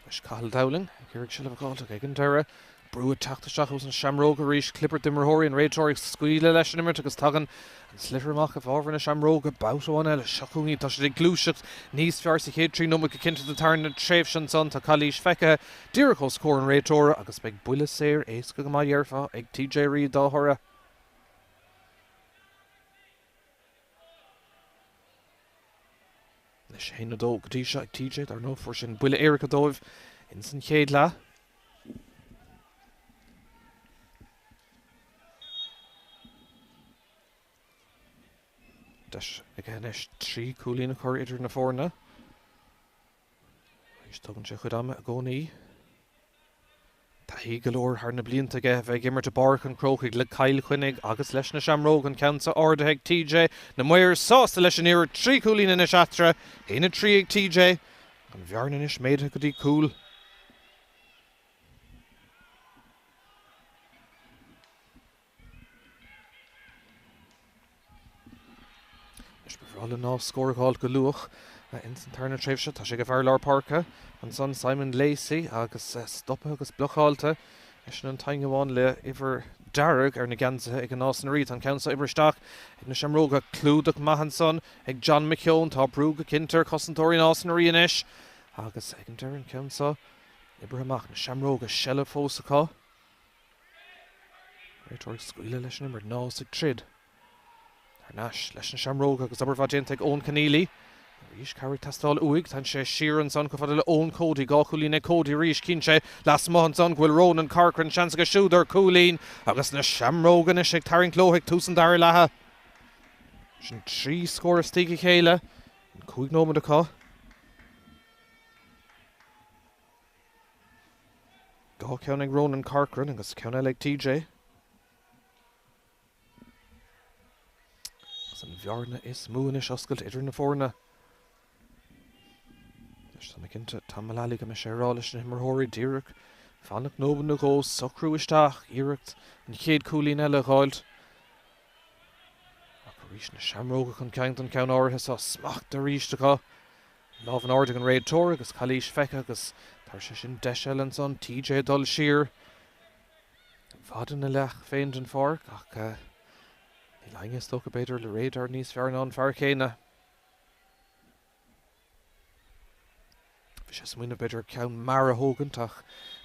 Anois Cathal Dowling ag iarraidh seilbh a fháilt ach ag an deireadh, brú ag teacht isteach ós na Seamróga arís, clibirt d'imreoirí, an réiteoir ag scaoileadh leis an imirt agus tagann an sliotar amach i bhfabhar na Seamróga babhta amháin eile. Seo chugainn iad, tá siad ag gluaiseacht níos fearr sa chéad 3 nóiméad go cinnte den tarna tréimhse ansan. Tá calaois feicthe díreach os comhair an réiteora agus beidh buille saor éasca go maith dhéarfá ag TJ Reid dá thoradh. Anois 1-2 go dtí seo ag TJ, dar ndóigh fuair sé an buille éirice dóibh ins an chéad leath. Deis aige anois 3 cúilín a chur idir na foirne. Arís tógann sé a chuid ama i gcónaí. Taithí go leor thar na blianta aige a bheith ag imirt i bPáirc an Chrócaigh le Cill Chainnigh agus leis na Seamróga, an ceann seo ardaithe ag TJ. Na maoir sásta leis an iarracht, 3 chúilín anois eatarthu, 1-3 ag TJ. An bhearna anois méadaithe go dtí cúl. Anois ba bhreá le Nás scór a dh'fháilt go luath. Ins an tarna tréimhse, tá sé ag an bhfear lár páirce ansan, Simon Lacey, agus stoptha agus blocáilte. Eisean an t-aon amháin le uimhir dearg ar na geansaithe ag Nás na Rí. Tá an ceann seo oibrithe isteach ag na Seamróga. Clúdach maith ansan ag John McKeown. Tá brú go cinnte ar chosantóirí Nás na Rí anois. Agus ag an deireadh an ceann seo oibrithe amach. Na Seamróga, seilbh fós acu. Réiteoir ag scaoileadh leis an imirt. Nás ag troid. Thar n-ais leis na Seamróga agus obair mhaith déanta ag Eoin Conneely. Arís cabhair ag teastáil uaidh. Tá sé siar ansan chomh fada le Eoin Cody. 2 chúilín ag Cody arís. Chíonn sé lasmuigh ansan go bhfuil Ronan Corcoran. Seans aige siúd ar chúilín agus na Seamróga anois ag tarraingt leo ag tús an dara leatha. Sin 3 scór istigh a chéile in 5 nóiméad acu. 2 ceann ag Ronan Corcoran agus ceann eile ag TJ. Agus an bhearna is mó anois oscailte idir na foirne. Anois tá mé cinnte, Tom Mullally, go mbeidh sé ag rá leis na himreoirí díreach fanacht nóiméad nó dhó, socrú isteach, iarracht an chéad chúilín eile a dh'fháilt. Ach arís na Seamróga chun cinn don cheann áirithe seo, smacht arís acu. Lámh in airde ag an réiteoir agus calaois feicthe agus tabharfaidh sé sin deis eile ansan TJ dul siar. I bhfad ina leath féin den pháirc ach níl éinne is dócha b'fhéidir le radar níos fearr ná an fear céanna. Bhí sé ag smaoineamh b'fhéidir ceann mear a thógaint ach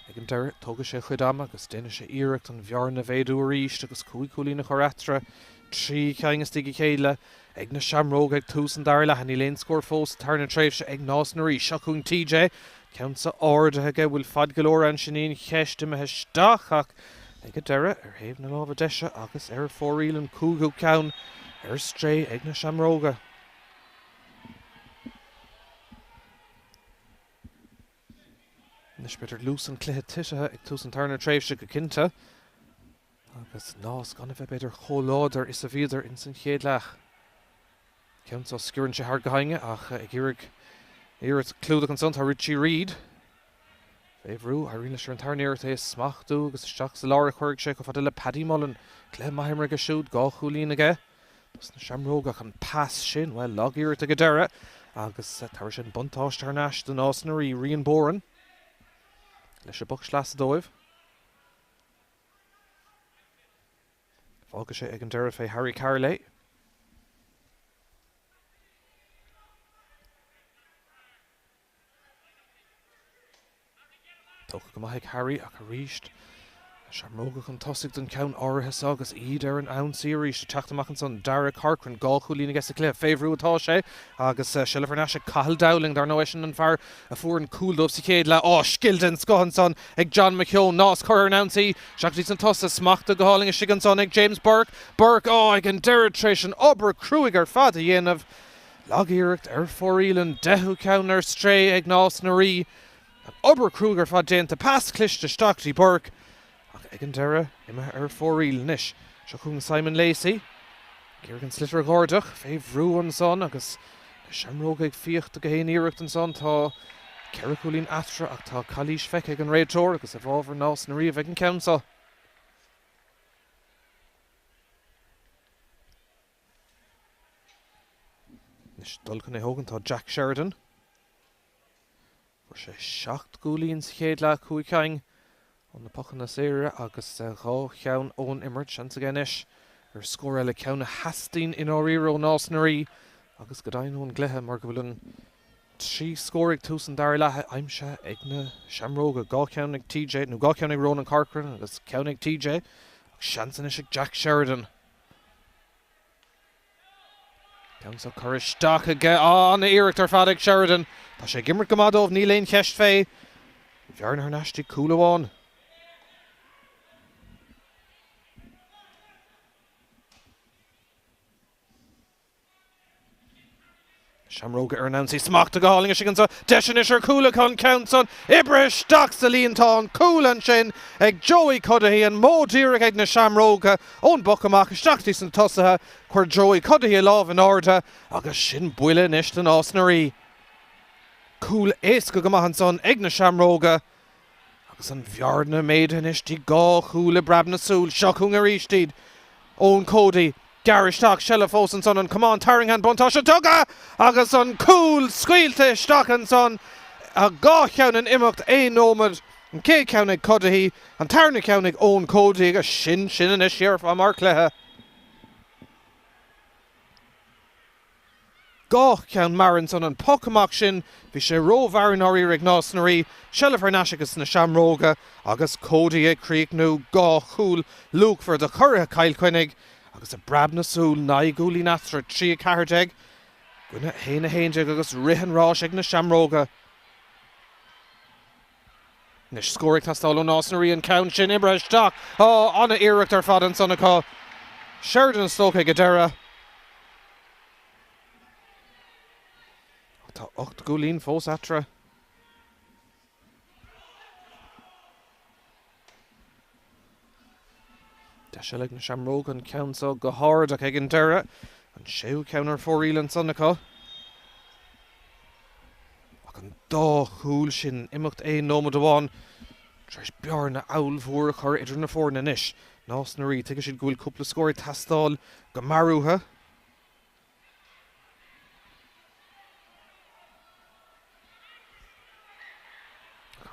ag an deireadh tógfaidh sé a chuid ama agus déanfaidh sé iarracht an bhearna a mhéadú arís agus 5 chúilín a chur eatarthu, 3 cinn istigh a chéile ag na Seamróga ag tús an dara leatha. Níl aon scór fós sa tarna tréimhse ag Nás na Rí. Seo chugainn TJ. Ceann seo ardaithe aige, bhfuil fad go leor ann sin aon cheist, imithe isteach ach ag an deireadh ar thaobh na láimhe deise agus ar fóraoil an cúigiú ceann ar strae ag na Seamróga. Anois b'fhéidir luas an chluiche titithe ag tús an tarna tréimhse go cinnte agus Nás gan a bheith b'fhéidir chomh láidir is a bhíodar ins an chéad leath. Ceann seo sciorrann sé thar gach éinne ach ag iarraidh iarracht clúdach ansan tá Richie Reid. Fé bhrú, éiríonn leis ar an tarna iarracht é a smachtú agus isteach sa lár a chuirfidh sé chomh fada le Paddy Mullen. Cluiche maith imeartha aige siúd, 2 chúilín aige dos na Seamróga ach an pas sin, bhuel, lag iarracht ag an deireadh agus tabharfaidh sé an buntáiste thar n-ais do Nás na Rí. Rian Boran leis an bpoc sleasa dóibh. Fágfaidh sé ag an deireadh fé Harry Carroll é. Tógtha go maith ag Harry ach arís na Seamróga chun tosaigh don cheann áirithe seo agus iad ar an ionsaí arís ag teacht amach ansan. Darragh Corcoran, 2 chúilín aige sa chluiche. Fé bhrú atá sé agus seilbh thar n-ais ag Cathal Dowling. Dar ndóigh eisean an fear a fuair an cúl dóibh sa chéad leath. Á, scil den scoth ansan ag John McKeown. Nás curtha ar an ionsaí. Isteach go dtí sna tosaithe. Smachtaithe go hálainn istigh ansan ag James Burke. Burke, á, ag an deireadh tar éis an obair cruaidh ar fad a dhéanamh. Lag-iarracht ar fóraoil an deichiú ceann ar strae ag Nás na Rí. An obair cruaidh ar fad déanta. Pas cliste isteach dtí Burke. Ach ag an deireadh, imithe ar fóraoil. Anois, seo chugainn Simon Lacey. Ag iarraidh an sliotar a dh'airdeach fé bhrú ansan agus na Seamróga ag fiach do gach aon iarracht ansan. Tá 4 chúilín eatarthu ach tá calaois feicthe ag an réiteoir agus i bhfabhar Nás na Rí a bheidh an ceann seo. Anois dul chun é thógaint tá Jack Sheridan. Fuair sé 7 gcúilín sa chéad leath, 5 cinn ó na pocanna saora agus 2 cheann ón imirt. Seans aige anois ar scór eile, ceann a theastaíonn i ndáiríre ó Nás na Rí agus go deimhin ón gcluiche mar go bhfuil an 3 scór ag tús an dara leatha aimsithe ag na Seamróga, 2 cheann ag TJ, nó 2 cheann ag Ronan Corcoran agus ceann ag TJ ach seans anois ag Jack Sheridan. Ceann seo curtha isteach aige. An-iarracht ar fad ag Sheridan. Tá sé ag imirt go maith dóibh, níl aon cheist fé. Bhearna thar n-ais dtí cúl amháin. Seamróga ar an ionsaí. Smachtaithe go hálainn istigh anseo. Deis anois ar chúl acu an ceann san. Oibrithe isteach sa líontán. Cúl ansin ag Joey Cuddihy. An modh díreach ag na Seamróga ón bpoc amach isteach dtí sna tosaithe. Chuir Joey Cuddihy a lámh in airde agus sin buille anois do Nás na Rí. Cúl éasca go maith ansan ag na Seamróga agus an bhearna méadaithe anois dtí 2 chúl i bpreab na súl. Seo chugainn arís iad. Eoin Cody. Gearradh isteach, seilbh fós ansan, an camán tarraingthe, an buntáiste tugtha agus an cúl scaoilte isteach ansan. 2 cheann in imeacht aon nóiméad, an chéad cheann ag Cuddihy, an tarna ceann ag Eoin Cody agus sin sin anois déarfá mar chluiche. 2 cheann mear ansan, an poc amach sin, bhí sé ró-mhear i ndáiríre ag Nás na Rí, seilbh thar n-ais ages na Seamróga agus Cody ag críochnú 2 chúl luachmhar do churaithe Chill Chainnigh agus i bpreab na súl, 9 gcúilín eatarthu, 3 14 i gcoinne 1 11 agus rith an ráis ag na Seamróga. Anois scór ag teastáil ó Nás na Rí an ceann sin oibrithe isteach. Á, an-iarracht ar fad ansan acu. Sheridan is dócha ag an deireadh. Ach tá 8 gcúilín fós eatarthu. Deis eile ag na Seamróga an ceann seo go hard ach ag an deireadh, an séú ceann ar fóraoil ansan acu. Ach an dá chúl sin in imeacht aon nóiméad amháin tar éis bearna ollmhór a chur idir na foirne anois. Nás na Rí, tuigfidh siad go bhfuil cúpla scór ag teastáil go mear uathu.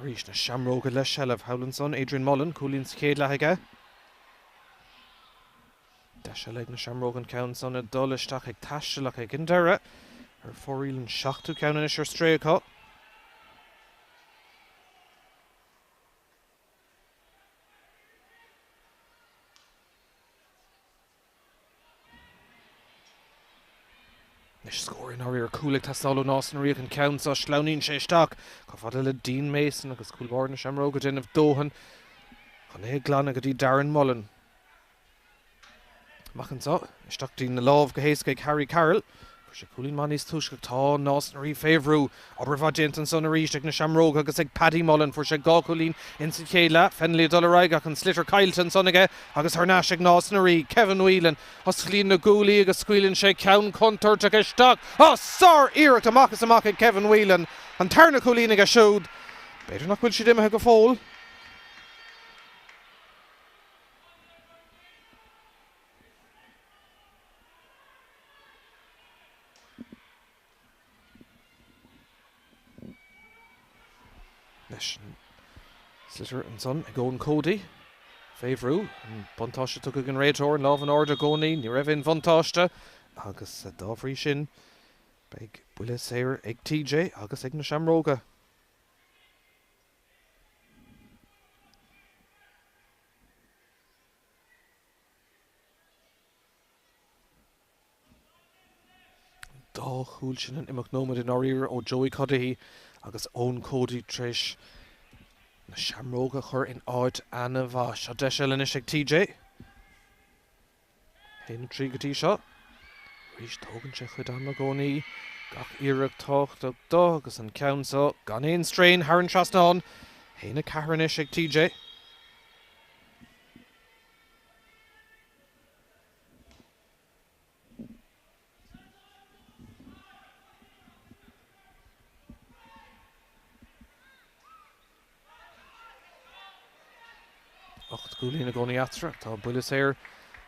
Arís na Seamróga le seilbh. Thall ansan, Adrian Mullen, cúilín sa chéad leath aige. Deis eile ag na Seamróga an ceann san ag dul isteach ag taisteal ach ag an deireadh ar fóraoil an seachtú ceann anois ar strae acu. Anois scór i ndáiríre, cúl ag teastáil ó Nás na Ríogh an ceann seo, sleamhnaíonn sé isteach chomh fada le Dean Mason agus cúl báire na Seamróg ag déanamh dóthain chun é a ghlanadh go dtí Darren Mullen. Amach anseo, isteach go dtí na lámh go héasca ag Harry Carroll. Fuair sé cúilín maith níos túisce ach tá Nás na Rí fé bhrú. Obair mhaith déanta ansan arís ag na Seamróga agus ag Paddy Mullen. Fuair sé 2 chúilín ins an chéad leath. Fennelly ag dul ar aghaidh ach an sliotar caillte ansan aige agus thar n-ais ag Nás na Rí. Kevin Whelan. Osclaíonn na guaillí agus scaoileann sé ceann contúirteach isteach. Á! Sár-iarracht amach is amach ag Kevin Whelan. An tarna cúilín aige siúd. B'fhéidir nach bhfuil siad imithe go fóill. Leis an sliotar ansan ag Eoin Cody. Fé bhrú, an buntáiste tugtha ag an réiteoir, an lámh in airde i gcónaí, ní raibh aon bhuntáiste agus dá bhrí sin beidh buille saor ag TJ agus ag na Seamróga. An dá chúl sin in imeacht nóiméad i ndáiríre ó Joey Cuddihy agus Eoin Cody tar éis na Seamróga a chur in áit ana-mhaith. Seo deis eile anois ag TJ. 1-3 go dtí seo. Arís tógann sé a chuid ama i gcónaí. Gach iarracht tábhachtach dó agus an ceann seo gan aon strain thar an trasnán. 1-4 anois ag TJ. 8 gcúilín i gcónaí eatarthu. Tá buille saor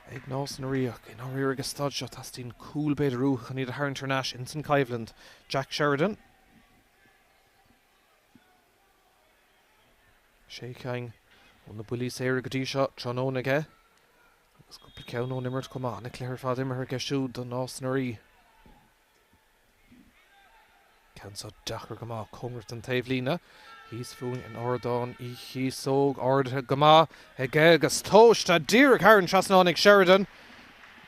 ag Nás na Rí ach i ndáiríre ag an staid seo teastaíonn cúl b'fhéidir uathu chun iad a tharraingt thar n-ais ins an choimhlint. Jack Sheridan. 6 cheann ó na buillí saora go dtí seo tráthnóna aige agus cúpla ceann ón imirt chomh maith. Ana-chluiche ar fad imeartha aige siúd do Nás na Rí. Ceann seo deacair go maith, cóngarach don taobhlíne. Thíos fúinn in Ardán Uí Chíosóg, ardaithe go maith aige agus tomhaiste díreach thar an trasnán ag Sheridan.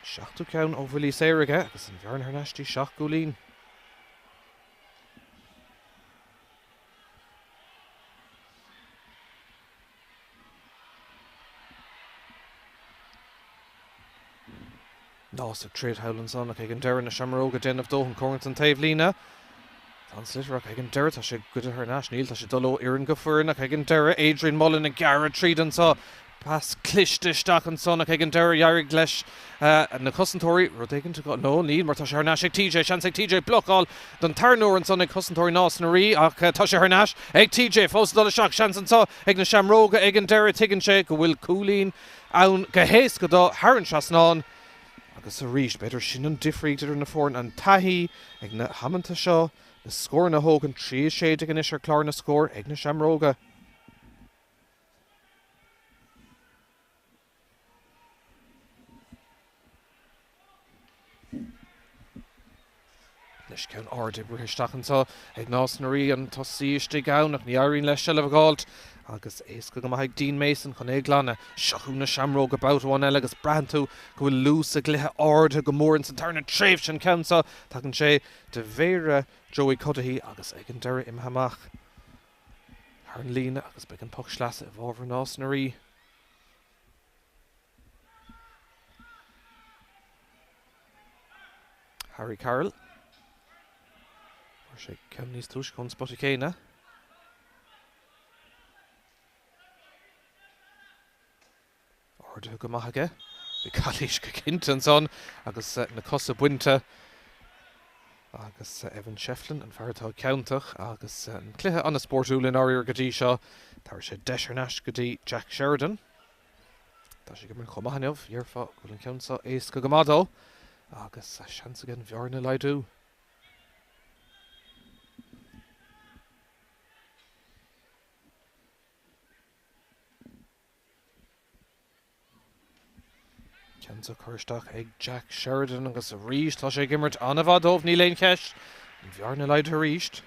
Seachtú ceann ó bhuillí saora aige agus an bhearna thar n-ais dtí 7 gcúilín. Nás ag troid thall ansan ach ag an deireadh na Seamróga ag déanamh dóthain cóngarach don taobhlíne. Tá an sliotar ach ag an deireadh tá sé goidte thar n-ais. Níl, tá sé ag dul ó fhoireann go foireann ach ag an deireadh Adrian Mullen ag gearradh tríd anso. Pas cliste isteach ansan ach ag an deireadh d'éirigh leis na cosantóirí rud éigin a nó níl mar tá sé thar n-ais ag TJ. Seans ag TJ blocáil don tarna huair ansan ag cosantóirí Nás na Rí ach tá sé thar n-ais ag TJ fós ag dul isteach. Seans anso ag na Seamróga ag an deireadh tuigeann sé go bhfuil cúilín ann go héasca dó thar an trasnán. Agus arís, b'fhéidir sin an difríocht idir na foirne, an taithí ag na hamanta seo, na scóranna a thógaint, 3 16 anois ar chlár na scór ag na Seamróga. Anois ceann ard oibrithe isteach anseo ag Nás na Rí, an tosaí istigh ann ach ní éiríonn leis seilbh a dh'fháilt agus éasca go maith ag Dean Mason chun é a ghlanadh. Seo chugainn na Seamróga babhta amháin eile agus braitheann tú go bhfuil luas a gcluiche ardaithe go mór ins an tarna tréimhse an ceann seo. Tagann sé de mhéara Joey Cuddihy agus ag an deireadh imithe amach thar an líne agus beidh an poc sleasa i bhfabhar Nás na Rí. Harry Carroll. Fuair sé ceann níos túisce ón spota céanna. Ardaithe go maith aige. Bhí calaois go cinnte ansan agus na cosa bainte. Agus Evan Shefflin, an fear atá ciontach agus an cluiche an-spórtúil i ndáiríre go dtí seo. Tabharfaidh sé deis thar n-ais go dtí Jack Sheridan. Tá sé ag imirt chomh maith inniu, dhéarfá go bhfuil an ceann seo éasca go maith dó agus seans aige an bhearna a laghdú. Ceann seo curtha isteach ag Jack Sheridan agus arís tá sé ag imirt an-mhaith dóibh, níl aon cheist. An bhearna laghdaithe arís.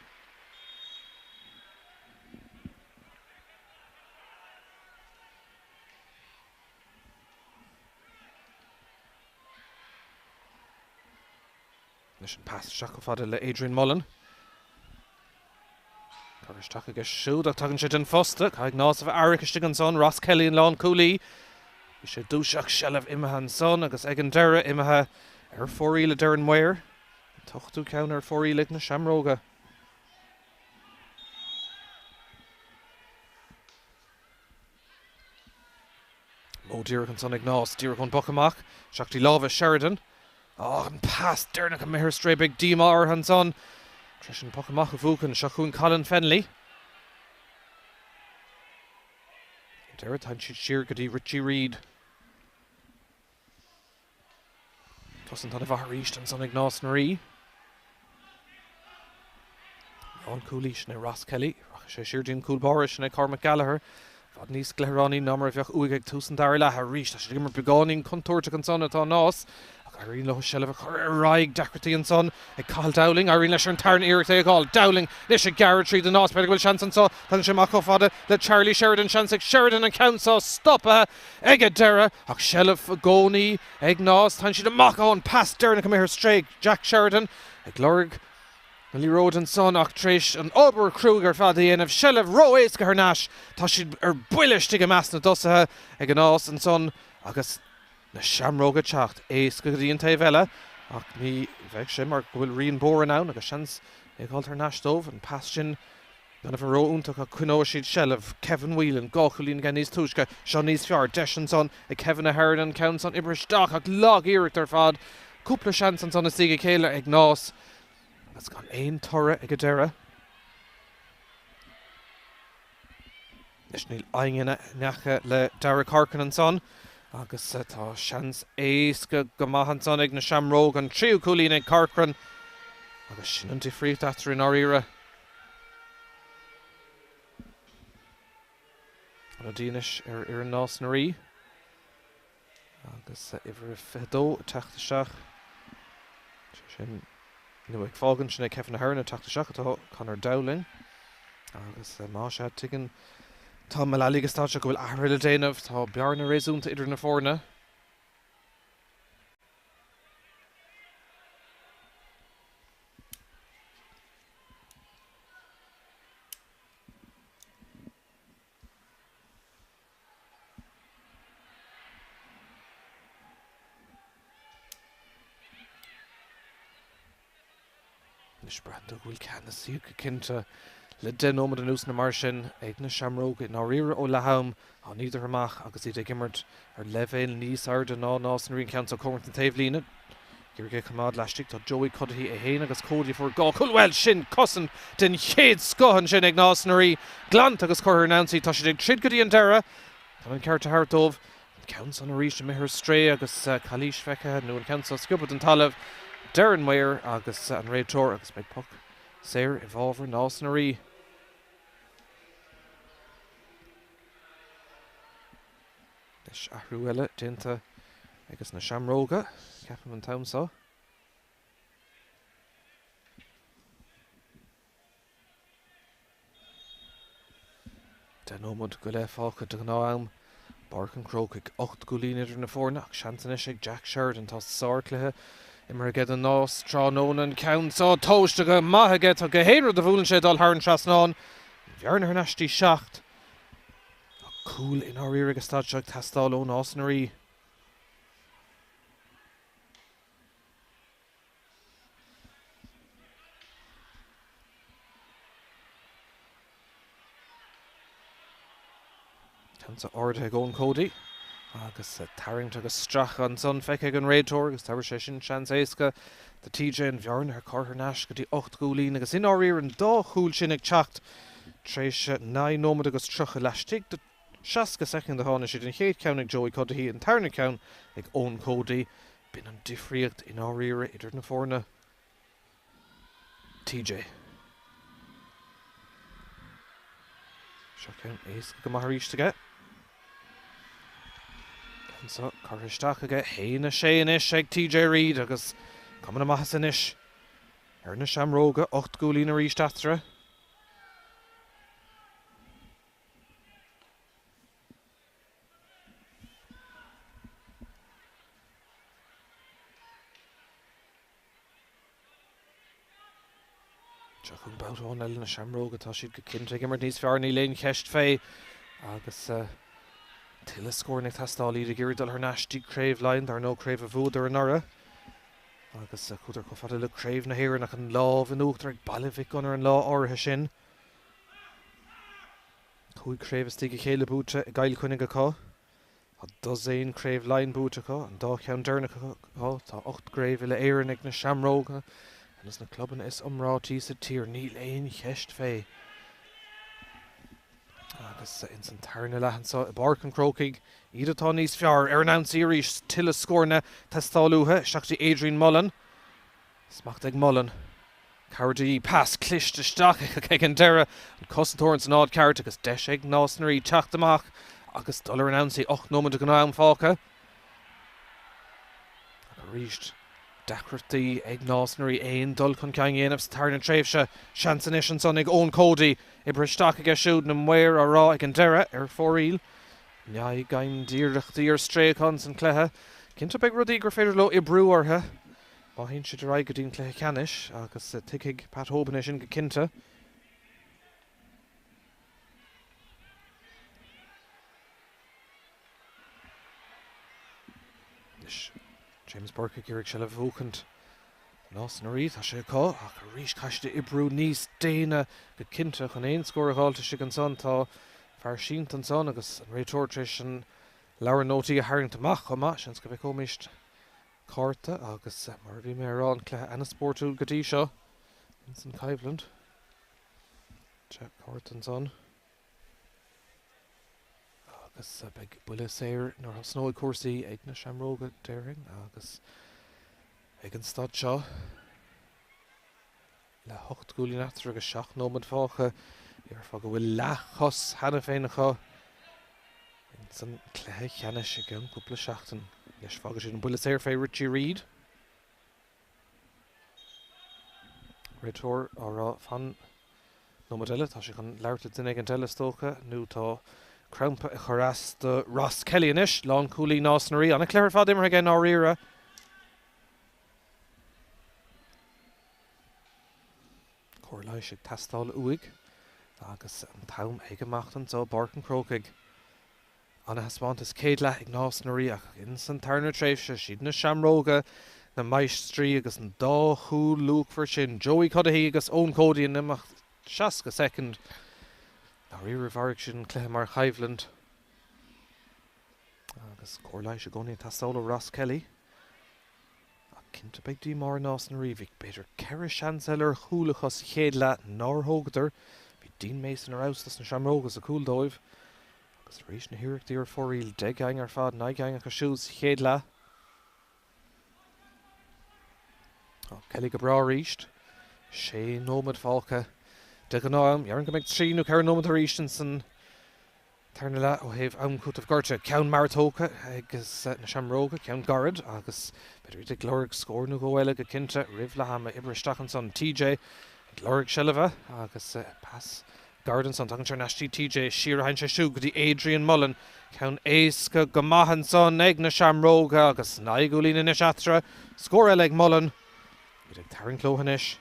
Anois an pas isteach chomh fada le Adrian Mullen. Curtha isteach aige siúd ach tagann sé den phosta. Caithfidh Nás a bheith aireach istigh ansan. Ross Kelly an lánchúlaí. Bhí sé dúiseach, seilbh imithe ansan agus ag an deireadh imithe ar fóraoil a deir an maor. An t-ochtú ceann ar fóraoil ag na Seamróga. Modh díreach ansan ag Nás, díreach ón bpoc amach, isteach dtí lámha Sheridan. Á, an pas deireanach imithe ar strae, beidh díomá orthu ansan. Tar éis an poc amach a bhuachan, seo chugainn Colin Fennelly. Ag deireadh, tagann siad siar go dtí Richie Reid. Cosaint an-mhaith arís ansan ag Nás na Rí. Lánchúlaí, sin é Ross Kelly. Rachaidh sé siar dtí an cúl báire, sin é Cormac Gallagher. I bhfad níos gleithreánaí ná mar a bheadh uaidh ag tús an dara leath. Arís, tá siad ag imirt beagáinín contúirteach ansan atá Nás. Ach éiríonn leo seilbh a chur ar aghaidh. Deacrachtaí ansan ag Cathal Dowling. Éiríonn leis ar an tarna iarracht é a fháil. Dowling anois ag gearradh tríd an Nás. B'fhéidir go bhfuil seans anso. Tagann sé amach chomh fada le Charlie Sheridan. Seans ag Sheridan an ceann seo stoptha ag an deireadh. Ach seilbh i gcónaí ag Nás. Tagann siad amach ón pas deireanach imithe ar strae. Jack Sheridan ag lorg na liathróide ansan ach tar éis an obair chruaidh ar fad a dhéanamh, seilbh ró-éasca thar n-ais. Tá siad ar buile istigh i measc na dtosaithe ag an Nás ansan agus na Seamróga ag teacht éasca go dtí an taobh eile ach ní bheidh sé mar go bhfuil Rian Boran ann agus seans é a dh'fháilt thar n-ais dóibh. An pas sin Gan a bheith ró-iontach ach coinneoidh siad seilbh. Kevin Whelan, 2 chúilín aige níos túisce. Seo níos fearr. Deis ansan ag Kevin Ahern an ceann san oibrithe isteach ach lag-iarracht ar fad. Cúpla seans ansan as a chéile ag Nás agus gan aon toradh ag an deireadh. Anois níl éinne in aice le Darragh Corcoran ansan agus tá seans éasca go maith ansan ag na Seamróga, an tríú cúilín ag Corcoran agus sin an difríocht eatarthu i ndáiríre. Ionadaí anois ar fhoireann Nás na Rí agus uimhir 22 ag teacht isteach. Sé sin, nó ag fágaint, sin é Kevin Ahern ag teacht isteach atá Conor Dowling. Agus más ea, tuigeann Tom Mullally ag an staid seo go bhfuil athruithe le déanamh. Tá bearna réasúnta idir na foirne. Anois braitheann tú go bhfuil ceannasaíocht go cinnte le 10 nóiméad anuas nó mar sin ag na Seamróga i ndáiríre ó leath-am. Thángadar amach agus iad ag imirt ar leibhéal níos airde ná Nás na Rí an ceann seo cóngarach don taobhlíne. Ag iarraidh é a choimeád laistigh tá Joey Cuddihy é féin agus Cody a fuair 2 chúl. Bhuel, sin cosaint den chéad scoth ansin ag Nás na Rí. Glanta agus curtha ar an ionsaí. Tá siad ag troid go dtí an deireadh. Tá an ceart a thabhairt dóibh. ceann san arís imithe ar strae agus calaois feicthe, nó an ceann seo sciobtha den talamh, deir an maor agus an réiteoir agus beidh poc saor i bhfabhar Nás na Rí. Anois athrú eile déanta ages na Seamróga, ceapaim an t-am seo. 10 nóiméad go leith fágtha de ghnáth-am i bPáirc an Chrócaigh. 8 gcúilín idir na foirne ach seans anois ag Jack Sheridan. Tá sárchluiche imeartha aige do Nás tráthnóna. An ceann seo tomhaiste go maith aige. Tá gach aon rud a bhuaileann sé ag dul thar an trasnán. An bhearna thar n-ais dtí 7. Ach cúl i ndáiríre ag an staid seo ag teastáil ó Nás na Rí. Ceann seo ardaithe ag Eoin Cody agus tarraingt agus stracadh ansan feicthe ag an réiteoir agus tabharfaidh sé sin seans éasca do TJ an bhearna a chur thar n-ais go dtí 8 gcúilín agus i ndáiríre an dá chúl sin ag teacht tar éis 9 nóiméad agus 30 laistigh de 60 soicind a tháinig siad, an chéad cheann ag Joey Cuddihy, an tarna ceann ag Eoin Cody. B'in an difríocht i ndáiríre idir na foirne. TJ. Seo ceann éasca go maith arís aige. Ceann seo curtha isteach aige. 1-6 anois ag TJ Reid agus cuma na maitheasa anois ar na Seamróga. 8 gcúilín arís eatarthu. Seo chugainn babhta amháin eile na Seamróga, tá siad go cinnte ag imirt níos fearr, níl aon cheist fé agus tuilleadh scóranna ag teastáil, iad ag iarraidh dul thar n-ais dtí Craobh Laighean, dar ndóigh craobh a bhuadar anuraidh agus chuadar chomh fada le Craobh na hÉireann ach an lámh in uachtar ag Baile Mhic Gonair an lá áirithe sin. 5 craobh as a chéile buaite i gCill Chainnigh acu. Tá dosaen Craobh Laighean buaite acu, an dá cheann deireanach acu. Tá 8 gcraobh uile-Éireann ag na Seamróga, ceann des na clubanna is iomráití sa tír, níl aon cheist fé. Agus ins an tarna leath anseo i bPáirc an Chrócaigh, iad atá níos fearr ar an ionsaí arís, tuilleadh scóranna ag teastáil uathu, isteach dtí Adrian Mullen. Smacht ag Mullen. Cabhair de dhíth. Pas cliste isteach ag an deireadh. An cosantóir ins an áit ceart agus deis ag Nás na Rí teacht amach agus dul ar an ionsaí. 8 nóiméad de ghnáth-am fágtha. Ach arís, deacrachtaí ag Nás na Rí aon dul chun cinn a dhéanamh sa tarna tréimhse. Seans anois ansan ag Eoin Cody. Oibrithe isteach aige siúd, na maoir á rá ag an deireadh ar fóraoil. I ndiaidh roinnt d'iarrachtaí ar strae acu ins an cluiche. Cinnte beidh rudaí gur féidir leo oibriú orthu. Má théann siad ar aghaidh go dtí an cluiche ceannais, agus tuigfidh Pat Hoban é sin go cinnte. Anois, James Burke ag iarraidh seilbh a bhuachaint. Nás na Rí, tá sé acu, ach arís caithfidh siad oibriú níos déine go cinnte chun aon scór a dh'fháilt istigh ansan. Tá fear sínte ansan agus an réiteoir tar éis an leabhar nótaí a tharraingt amach chomh maith. Seans go bhfeicfimist cárta agus, mar a bhí mé a rá, an cluiche ana-spórtúil go dtí seo ins an choimhlint. Sea, cárta ansan agus beidh buille saor nuair a thosnóidh cúrsaí ag na Seamróga, déarfainn, agus ag an staid seo le hocht gcúilín eatarthu agus 7 nóiméad fágtha, déarfá go bhfuil leathchos cheana féin acu ins an cluiche ceannais i gceann cúpla seachtain. Anois fágfaidh siad an buille saor fé Richie Reid. Réiteoir á rá fan nóiméad eile, tá sé chun labhairt le duine éigin eile is dócha, nó tá crampa ag cur as do Ross Kelly anois, lánchúlaí Nás na Rí. An-chluiche ar fad imeartha aige i ndáiríre. Cóir leighis ag teastáil uaidh agus an t-am ag imeacht anseo i bPáirc an Chrócaigh. Ana-thaispeántas céad leath ag Nás na Rí ach ins an tarna tréimhse, siad na Seamróga na máistrí agus an dá chúl luachmhar sin, Joey Cuddihy agus Eoin Cody in imeacht 60 soicind. Dáiríre mharaigh siad an cluiche mar choimhlint. Agus cóir leighis i gcónaí ag teastáil ó Ross Kelly. Ach cinnte beidh díomá ar Nás na Rí. Bhí b'fhéidir 4 seans eile ar chúl acu sa chéad leath nár thógadar. Bhí Dean Mason ar fheabhas dos na Seamróga sa chúl dóibh. Agus arís na hiarrachtaí ar fóraoil, 10 geaing ar fad, 9 geaing acu siúd sa chéad leath. Tá Kelly go breá arís. Sé nóiméad fágtha de ghnáth-am. Déarfainn go mbeidh 3 nó 4 nóiméad arís ins an tarna leath ó thaobh am cúitimh gortaithe. Ceann mear tógtha ag na Seamróga, ceann gairid agus b'fhéidir iad ag lorg scór nó dhó eile go cinnte roimh leath ama. Oibrithe isteach ansan TJ ag lorg seilbhe agus pas gairid ansan. Tagann sé thar n-ais dtí TJ, siar a théann sé siúd go dtí Adrian Mullen. Ceann éasca go maith ansan ag na Seamróga agus naoi gcúilín anois eatarthu. Scór eile ag Mullen. Iad ag tarraingt leo anois.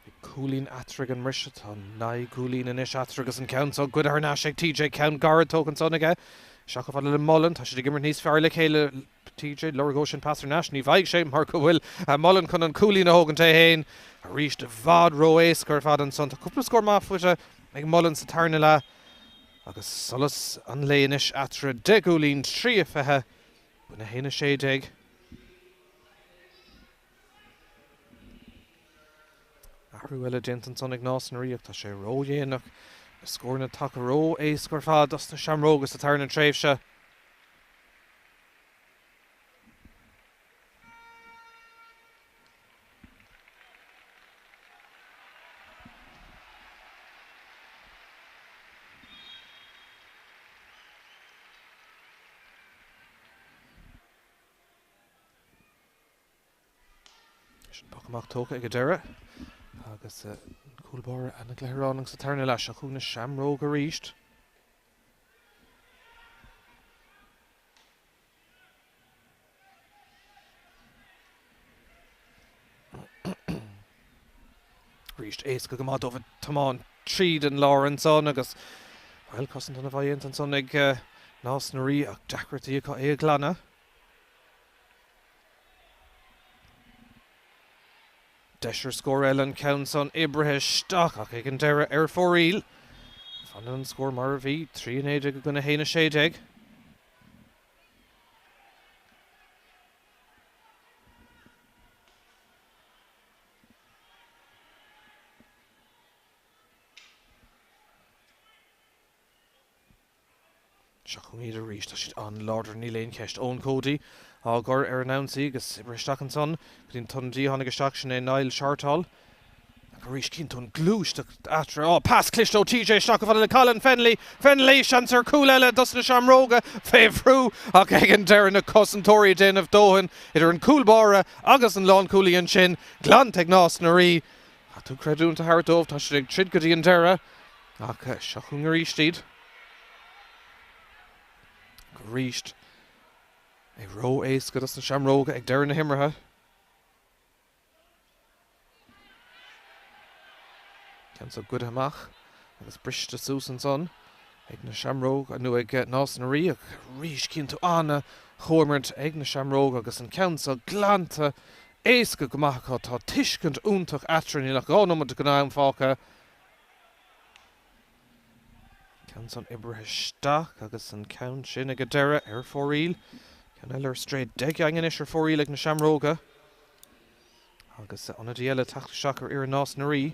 Bhí cúilín eatarthu ag an mbriseadh. Tá naoi gcúilín anois eatarthu agus an ceann seo goidte thar n-ais ag TJ. Ceann gairid tógtha ansan aige. Isteach chomh fada le Mullen. Tá siad ag imirt níos fearr le chéile. TJ, lorgóidh sin pas thar n-ais. Ní bhfaighidh sé mar go bhfuil Mullen chun an cúilín a thógaint é féin. Arís i bhfad ró-éasca ar fad ansan. Tá cúpla scór maith faighte ag Mullen sa tarna leath agus solas an lae anois eatarthu. 10 gcúilín, 3 20, 1 16. Athrú eile déanta ansan ag Nás na Rí ach tá sé ródhéanach. Na scóranna tagtha ró-éasca ar fad dos na Seamróga sa tarna tréimhse. Sin poc amach tógtha ag an deireadh agus cúl báire ana gcluiche sa tarna leath. Seo chugainn na Seamróga arís. Arís éasca go maith dóibh tiomáint tríd an lár ansan agus, bhuel, cosaint ana mhaith déanta ansan ag Nás na Rí ach deacrachtaí acu é a ghlanadh. Deis ar scór eile an ceann san oibrithe isteach ach ag an deireadh ar fóraoil. Fanann an scór mar a bhí, 3 19 i gcoinne 1 16. Seo chugainn iad arís. Tá siad an-láidir, níl aon cheist. Eoin Cody á gcur ar an ionsaí agus oibrithe isteach ansan go dtí an t-ionadaí a tháinig isteach, sin é Niall Shortall. Ach arís, cíonn tú an ghluaisteacht eatarthu. Á, pas cliste ó TJ isteach chomh fada le Colin Fennelly. Fennelly, seans ar chúl eile dos na Seamróga fé bhrú ach ag an deireadh na cosantóirí ag déanamh dóthain idir an cúl báire agus an lánchúlaí ansin. Glanta ag Nás na Rí. Caithfidh tú creidiúint a thabhairt dóibh, tá siad ag troid go dtí an deireadh ach seo chugainn arís iad. Arís é ró-éasca dos na Seamróga ag deireadh na himeartha. Ceann seo goidte amach agus briste suas ansan ag na Seamróga, nó ag Nás na Rí ach arís cíonn tú an-chomhimirt ag na Seamróga agus an ceann seo glanta éasca go maith acu. Tá tuiscint iontach eatarthu, níl ach 2 nóiméad de ghnáth-am fágtha. Ceann san oibrithe isteach agus an ceann sin ag an deireadh ar fóraoil. Ceann eile ar strae 10 geaing anois ar fóraoil ag na Seamróga. Agus ionadaí eile teacht isteach ar fhoireann Nás na Rí.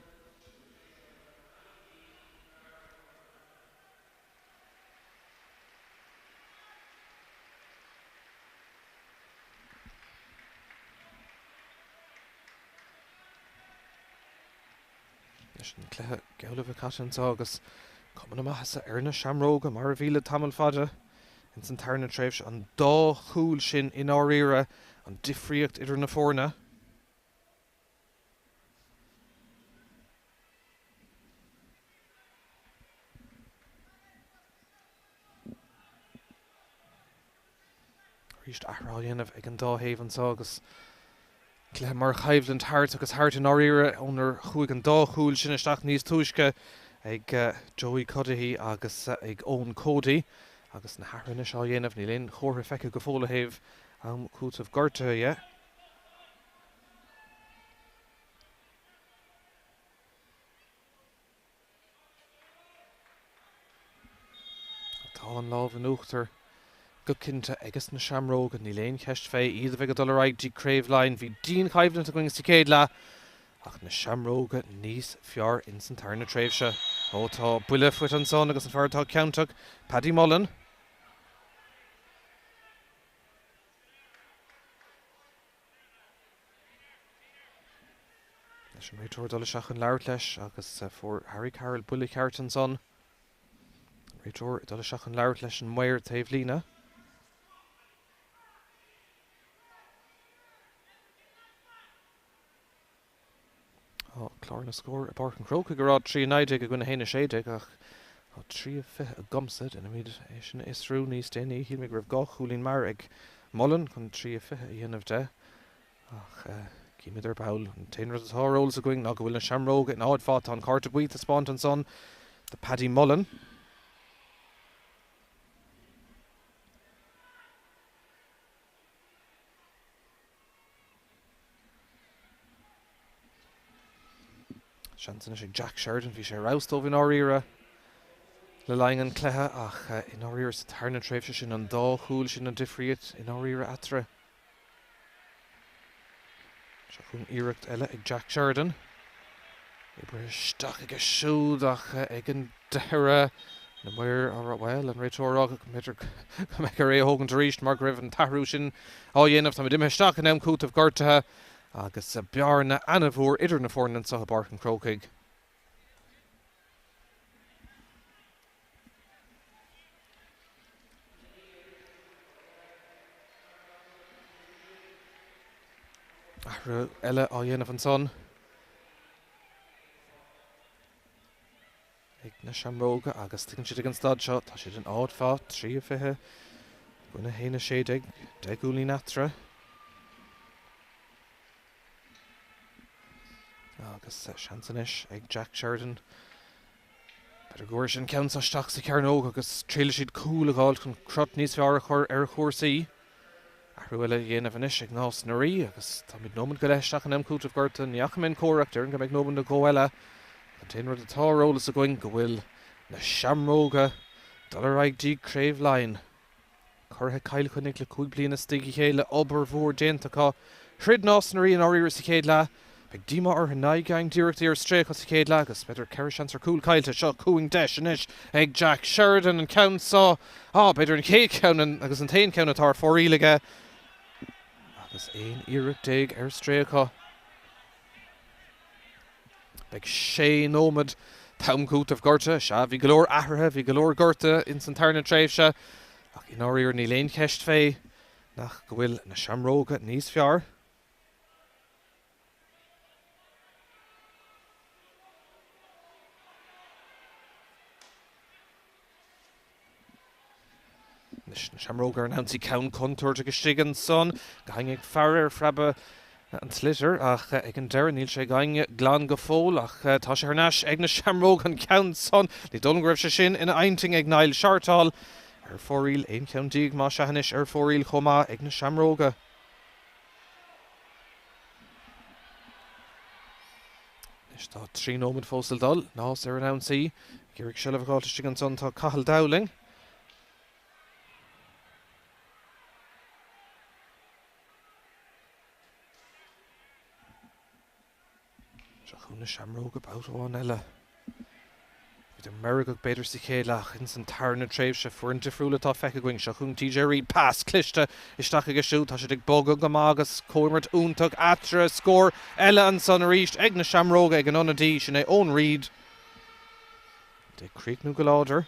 Leis an cluiche geall le bheith caite anseo agus cuma na maitheasa ar na Seamróga mar a bhí le tamall fada ins an tarna tréimhse, an dá chúl sin i ndáiríre an difríocht idir na foirne. Arís athrú á dhéanamh ag an dá thaobh anseo agus cluiche mar choimhlint thart agus thart i ndáiríre ónar chuaigh an dá chúl sin isteach níos túisce ag Joey Cuddihy agus ag Eoin Cody agus na hathruithe anois á dhéanamh. Níl aon chomhartha feicthe go fóill ó thaobh am cúitimh gortaithe dhe. Tá an lámh in uachtar go cinnte aiges na Seamróga, níl aon cheist fé, iad a bheidh ag dul ar aghaidh dtí Craobh Laighean. Bhí dianchoimhlint againn sa chéad leath ach na Seamróga níos fearr ins an tarna tréimhse. Ó tá buille faighte ansan agus an fear atá ciontach, Paddy Mullen. Leis an réiteoir dul isteach chun labhairt leis agus fuair Harry Carroll buille ceart ansan. An réiteoir ag dul isteach chun labhairt leis an maor taobhlíne. Tá clár na scór i bPáirc an Chrócaigh ag rá 3 19 i gcoinne 1 16 ach tá 3 20 agamsa. Déanfaimid é sin a fhiosrú níos déanaí. Shíl mé go raibh 2 chúilín mear ag Mullen chun 3 20 a dhéanamh de ach címid ar ball. An t-aon rud atá ar eolas againn ná go bhfuil na Seamróga in áit mhaith. Tá an cárta buí taispeánta ansan do Paddy Mullen. Seans anois ag Jack Sheridan, bhí sé ar fheabhas dóibh i ndáiríre le linn an chluiche ach i ndáiríre sa tarna tréimhse sin an dá chúl sin an difríocht i ndáiríre eatarthu. Seo chugainn iarracht eile ag Jack Sheridan. Oibrithe isteach aige siúd ach ag an deireadh na maoir á rá, bhuel, an réiteoir á rá go mb'fhéidir go mbeidh air é a thógaint arís mar go raibh an t-athrú sin á dhéanamh. Táimid imithe isteach in am cúitimh gortaithe agus bearna ana-mhór idir na foirne anseo i bPáirc an Chrócaigh. Athrú eile á dhéanamh ansan ag na Seamróga agus tuigeann siad ag an staid seo, tá siad in áit mhaith, 3 20 i gcoinne 1 16, 10 gcúilín eatarthu. Agus seans anois ag Jack Sheridan. B'fhéidir go gcuirfidh sé an ceann seo isteach sa chearnóg agus triailfidh siad cúl a dh'fháilt chun crot níos fearr a chur ar chúrsaí. Athrú eile a dhéanamh anois ag Nás na Rí agus táimid nóiméad go leith isteach in am cúitimh gortaithe. Ní fhaca mé an comhair ach déarfainn go mbeidh nóiméad nó dhó eile. An t-aon rud atá ar eolas againn go bhfuil na Seamróga dul ar aghaidh dtí Craobh Laighean. Curaithe Cill Chainnigh le 5 bliana istigh a chéile, obair mhór déanta acu. Throid Nás na Rí i ndáiríre sa chéad leath. Beidh díomá orthu 9 gceann d'iarrachtaí ar strae acu sa chéad leath agus b'fhéidir 4 seans ar chúl caillte. Seo chugainn deis anois ag Jack Sheridan, an ceann seo, á, b'fhéidir an chéad cheann agus an t-aon cheann atá ar fóraoil aige agus 11 iarracht ar strae acu. Beidh sé nóiméad d'am cúitimh gortaithe. Sea, bhí go leor athruithe, bhí go leor gortuithe ins an tarna tréimhse, ach i ndáiríre níl aon cheist fé nach go bhfuil na Seamróga níos fearr. Anois na Seamróga ar an ionsaí ceann contúirteach istigh ansan. Gaing ag faire ar phreabadh an tsliotair ach ag an deireadh níl sé gaing glan go fóill ach tá sé thar n-ais ag na Seamróga an ceann san. Ní dóigh liom go raibh sé sin ina intinn ag Niall Shortall. Ar fóraoil, 11 ceann más ea anois ar fóraoil chomh maith ag na Seamróga. Anois tá 3 nóiméad fós le dul. Nás ar an ionsaí. Ag iarraidh seilbh a dh'fháilt istigh ansan tá Cathal Dowling. Seo chugainn na Seamróga babhta amháin eile. Bhíodar meirgeach b'fhéidir sa chéad leath ach ins an tarna tréimhse, foireann difriúil atá feicthe againn. Seo chugainn TJ Reid, pas cliste isteach aige siúd. Tá siad ag bogadh go maith agus comhimirt iontach eatarthu. Scór eile ansan arís ag na Seamróga ag an ionadaí, sin é Eoin Reid. Ag críochnú go láidir.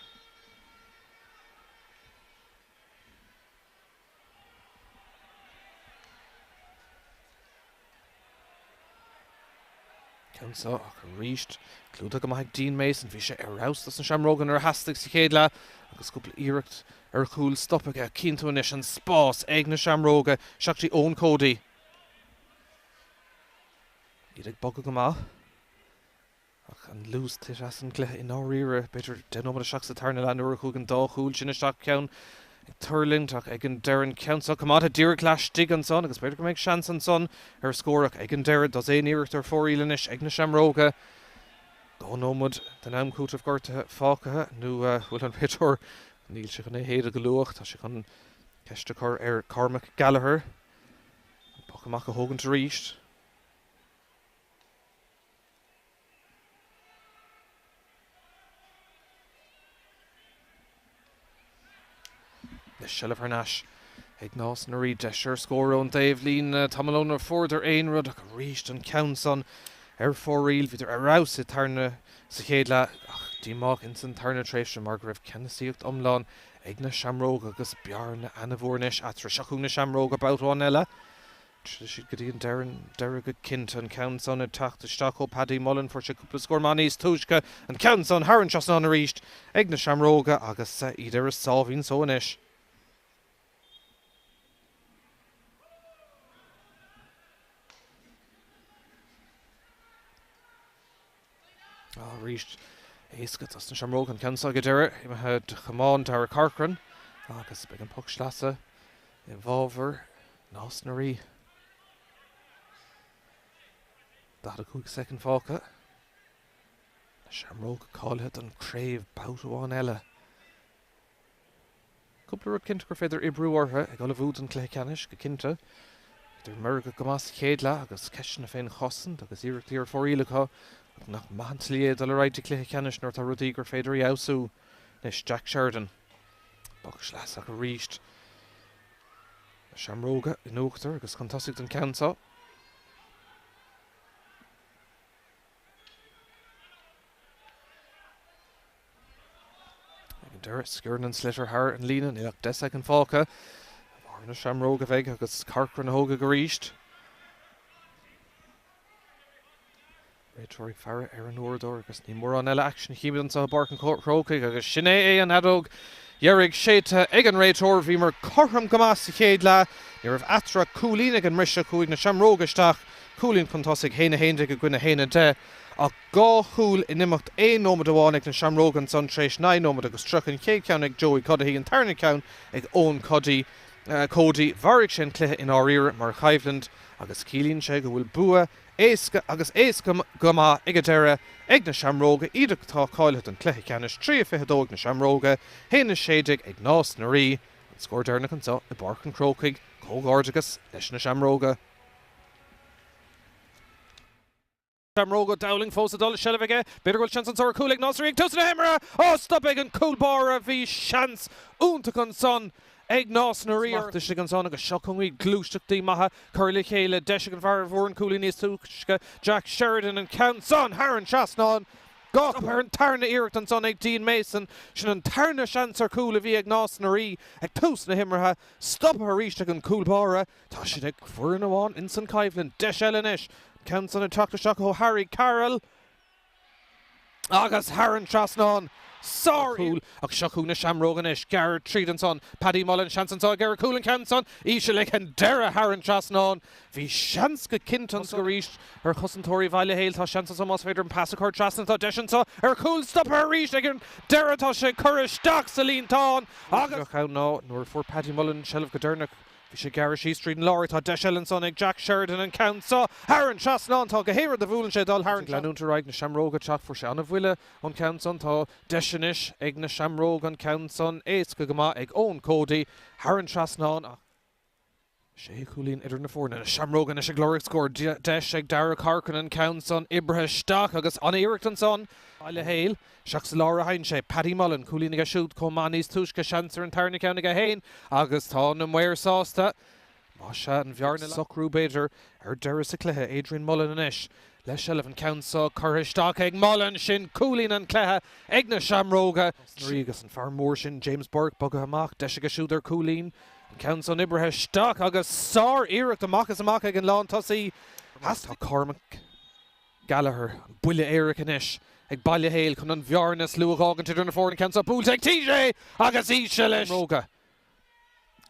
Ceann seo ach arís clúdaithe go maith ag Dean Mason. Bhí sé ar fheabhas dos na Seamróga nuair a theastaigh sa chéad leath agus cúpla iarracht ar chúl stoptha aige. Cíonn tú anois an spás ag na Seamróga. Isteach dtí Eoin Cody. Iad ag bogadh go maith. Ach an luas tite as an gcluiche i ndáiríre. B'fhéidir 10 nóiméad isteach sa tarna leath nuair a chuaigh an dá chúl sin isteach, ceann ag tuirlingt ach ag an deireadh an ceann seo coimeádta díreach laistigh ansan agus b'fhéidir go mbeidh seans ansan ar scór ach ag an deireadh dosaen iarracht ar fóraoil anois ag na Seamróga. 2 nóiméad den am cúitimh gortaithe fágtha nó bhfuil an réiteoir. Níl sé chun é a shéideadh go luath, tá sé chun ceist a chur ar Cormac Gallagher an poc amach a thógaint arís. Anois seilbh thar n-ais ag Nás na Rí. Deis ar scór ón dtaobhlíne. Tamall ó nár fuaireadar aon rud ach arís an ceann san ar fóraoil. Bhíodar ar fheabhas i tarna sa chéad leath ach díomách ins an tarna tréimhse mar go raibh ceannasaíocht iomlán ag na Seamróga agus bearna ana-mhór anois eatarthu. Seo chugainn na Seamróga babhta amháin eile. Troidfidh siad go dtí an deireadh go cinnte. An ceann san ag teacht isteach ó Paddy Mullen. Fuair sé cúpla scór maith níos túisce. An ceann san thar an trasnán arís ag na Seamróga agus iad ar a sáimhín só anois. Arís éasca dos na Seamróga an ceann seo ag an deireadh. Imithe de chamán Darragh Corcoran agus beidh an poc sleasa i bhfabhar Nás na Rí. 45 soicind fágtha. Na Seamróga cáilithe don chraobh babhta amháin eile. Cúpla rud cinnte gur féidir oibriú orthu ag ullmhú don chluiche ceannais, go cinnte. Bhíodar meirgeach go maith sa chéad leath agus ceisteanna fén chosaint agus iarrachtaí ar fóraoil acu ach nach maith an tslí é dul ar aghaidh dtí cluiche ceannais nuair atá rudaí gur féidir a fheabhsú. Anois Jack Sheridan. Poc sleasach arís. Na Seamróga in uachtar agus chun tosaigh don ceann seo. Ag an deireadh, sciorrann an sliotar thar an líne, níl ach 10 soicind fágtha. Ar na Seamróga a bheidh agus Corcoran a thógfaidh arís. Réiteoir ag faire ar an uaireadóir agus ní mórán eile aicsin a chímid anseo i bPáirc an Chrócaigh agus sin é é an fheadóg dheiridh séidte ag an réiteoir. Bhíomar cothrom go maith sa chéad leath. Ní raibh eatarthu ach cúilín ag an mbriseadh. Chuaigh na Seamróga isteach cúilín chun tosaigh, 1-11 i gcoinne 1-10 ach 2 chúl in imeacht aon nóiméad amháin ag na Seamróga ansan tar éis 9 nóiméad agus 30, an chéad cheann ag Joey Cuddihy, an tarna ceann ag Eoin Cody. Cody. Mharaigh sé an cluiche i ndáiríre mar choimhlint agus ciallaíonn sé go bhfuil bua éasca agus éasca go maith ag an deireadh ag na Seamróga, iad atá cáilithe don chluiche ceannais, 3-22 ag na Seamróga, 1-16 ag Nás na Rí. An scór deireanach anseo i bPáirc an Chrócaigh. Comhghairdeachas leis na Seamróga. Seamróga Dowling fós ag dul, seilbh aige. B'fhéidir go bhfuil seans anso ar chúl ag Nás na Rí ag tús na himeartha! Ó, stop ag an cúl báire! Bhí seans iontach ansan ag Nás na Rí. Smacht istigh ansan agus seo chugainn gluaiseachtaí maithe curtha le chéile. Deis ag an bhfear a bhfuair an cúilín níos túisce, Jack Sheridan, an ceann san thar an trasnán. Stop ar an tarna iarracht ansan ag Dean Mason. Sin an tarna seans ar chúl a bhí ag Nás na Rí ag tús na himeartha. Stoptha arís ag an gcúl báire. Tá siad ag foireann amháin ins an choimhlint. Deis eile anois. An ceann san ag teacht isteach ó Harry Carroll agus thar an trasnán. Sár-chúl ach seo chugainn na Seamróga anois. Gearradh tríd ansan. Paddy Mullen, seans anso ag ar chúl an ceann san. Íseal ag an deireadh thar an trasnán. Bhí seans go cinnte anso arís ar chosantóirí Bhaile Héil. Tá seans anso más féidir an pas a chur trasna. Tá deis anso ar chúl. Stoptha arís ag an deireadh. Tá sé curtha isteach sa líontán agus. Bheadh ann ná nuair a fuair Paddy Mullen seilbh go deireanach. Bhí sé gearrtha síos tríd an lár. Tá deis eile ansan ag Jack Sheridan an ceann seo thar an trasnán. Tá go haon rud a bhuaileann sé dul thar an. Leanúint ar aghaidh na Seamróga ag teacht. Fuair sé an-bhuille ón ceann san. Tá deis anois ag na Seamróga an ceann san éasca go maith ag Eoin Cody thar an trasnán ach sé chúilín idir na foirne. Na Seamróga anois ag lorg scór. Deis ag Darragh Corcoran an ceann san oibrithe isteach agus an-iarracht ansan. Baile Héil. Isteach sa lár a théann sé. Paddy Mullen, cúilín aige siúd chomh maith níos túisce, seans ar an tarna ceann aige féin agus tá na maoir sásta. Más ea, an bhearna a socrú, b'fhéidir, ar deireadh sa chluiche. Adrian Mullen anois le seilbh, an ceann seo curtha isteach ag Mullen, sin cúilín an chluiche ag na Seamróga. Agus an fear mór sin James Burke bogtha amach, deis aige siúd ar chúilín, an ceann san oibrithe isteach agus sár-iarracht amach is amach ag an lántosaí. Tá Cormac. Gallagher, an buille éirice anois ag Baile Héil chun an bhearna is lú a dh'fhágaint idir na foirne. Ceann seo buailte ag TJ agus íseal leis. Seamróga.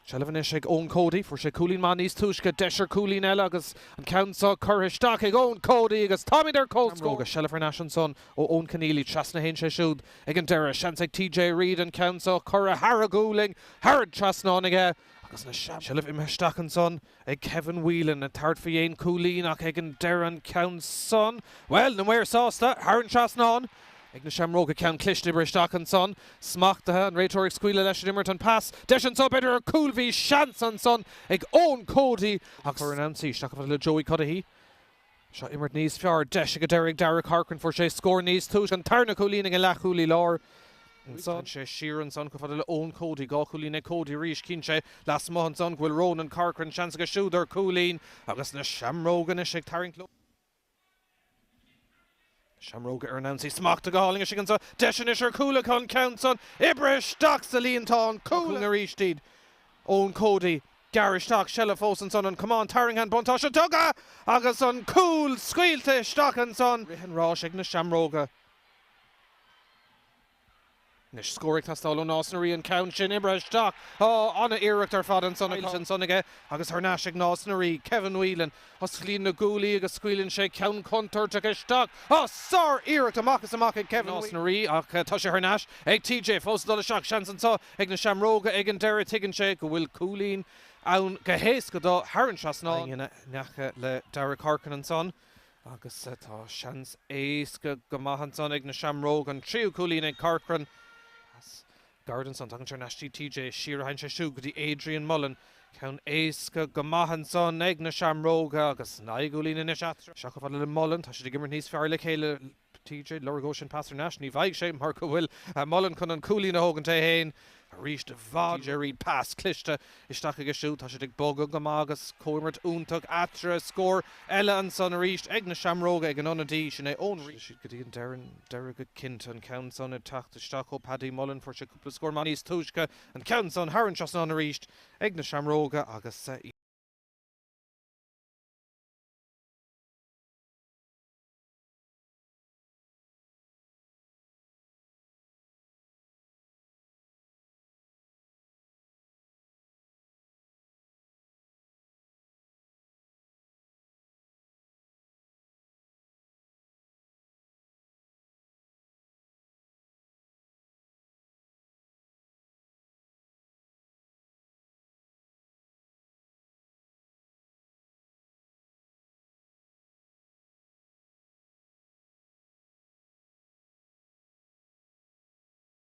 Seilbh anois ag Eoin Cody. Fuair sé cúilín maith níos túisce. Deis ar chúilín eile agus an ceann seo curtha isteach ag Eoin Cody agus táimid ar comhscór. Seamróga. Seilbh thar n-ais ansan ó Eoin Conneely. Trasna a théann sé siúd ag an deireadh. Seans ag TJ Reid an ceann seo curtha thar a ghualainn, thar an trasnán aige agus na Seilbh imithe isteach ansan. ag Kevin Whelan ag tabhairt faoi aon chúilín ach ag an deireadh an ceann san, bhuel, na maoir sásta, thar an trasnán. Ag na Seamróga, ceann cliste oibrithe isteach ansan, smachtaithe, an réiteoir ag scaoileadh leis an imirt, an pas, deis anso b'fhéidir ar chúl, bhí seans ansan ag Eoin Cody ach chuir an ionsaí isteach chomh fada le Joey Cuddihy. Seo imirt níos fearr, deis ag an deireadh ag Darragh Corcoran, fuair sé scór níos túisce, an tarna cúilín ag an leathchúlaí láir. Ansan sé siar ansan chomh fada le Eoin Cody, 2 chúilín ag Cody arís, tchíonn sé lasmuigh ansan go bhfuil Ronan Corcoran, seans aige siúd ar chúilín agus na Seamróga anois ag tarraingt leo. Seamróga ar an ionsaí. Smachtaithe go hálainn istigh anso. Deis anois ar chúl acu an ceann san. Oibrithe isteach sa líontán. Cúl arís iad. Eoin Cody. Gearr isteach. Seilbh fós ansan. An camán tarraingthe. An buntáiste tugtha agus an cúl scaoilte isteach ansan. Rith an ráis ag na Seamróga. Anois scór ag teastáil ó Nás na Rí an ceann sin oibrithe isteach. Á, an-iarracht ar fad ansan acu. Ansan aige agus thar n-ais ag Nás na Rí. Kevin Whelan. Osclaíonn na guaillí agus scaoileann sé ceann contúirteach isteach. Á, sár-iarracht amach is amach ag Kevin Nás na Rí ach tá sé thar n-ais ag TJ. Fós ag dul isteach. Seans anso ag na Seamróga ag an deireadh. Tuigeann sé go bhfuil cúilín ann go héasca dó thar an trasnán. Ina n-aice le Darragh Corcoran ansan. Agus tá seans éasca go maith ansan ag na Seamróga, an tríú cúilín ag Corcoran. Pas gairid ansan, tagann sé thar n-ais dtí TJ, siar a théann sé siúd go dtí Adrian Mullen. Ceann éasca go maith ansan ag na Seamróga agus naoi gcúilín anois eatarthu. Isteach chomh fada le Mullen, tá siad ag imirt níos fearr le chéile. TJ, lorgóidh sé an pas thar n-ais, ní bhfaighidh sé mar go bhfuil Mullen chun an cúilín a thógaint é féin arís i bhfad. TJ Reid, pas cliste isteach aige siúd, tá siad ag bogadh go maith agus comhimirt iontach eatarthu. Scór eile ansan arís ag na Seamróga ag an ionadaí, sin é Eoin Reid. Siad go dtí an deireadh go cinnte, an ceann san ag teacht isteach ó Paddy Mullen, fuair sé cúpla scór maith níos túisce, an ceann san thar an trasnán arís ag na Seamróga agus.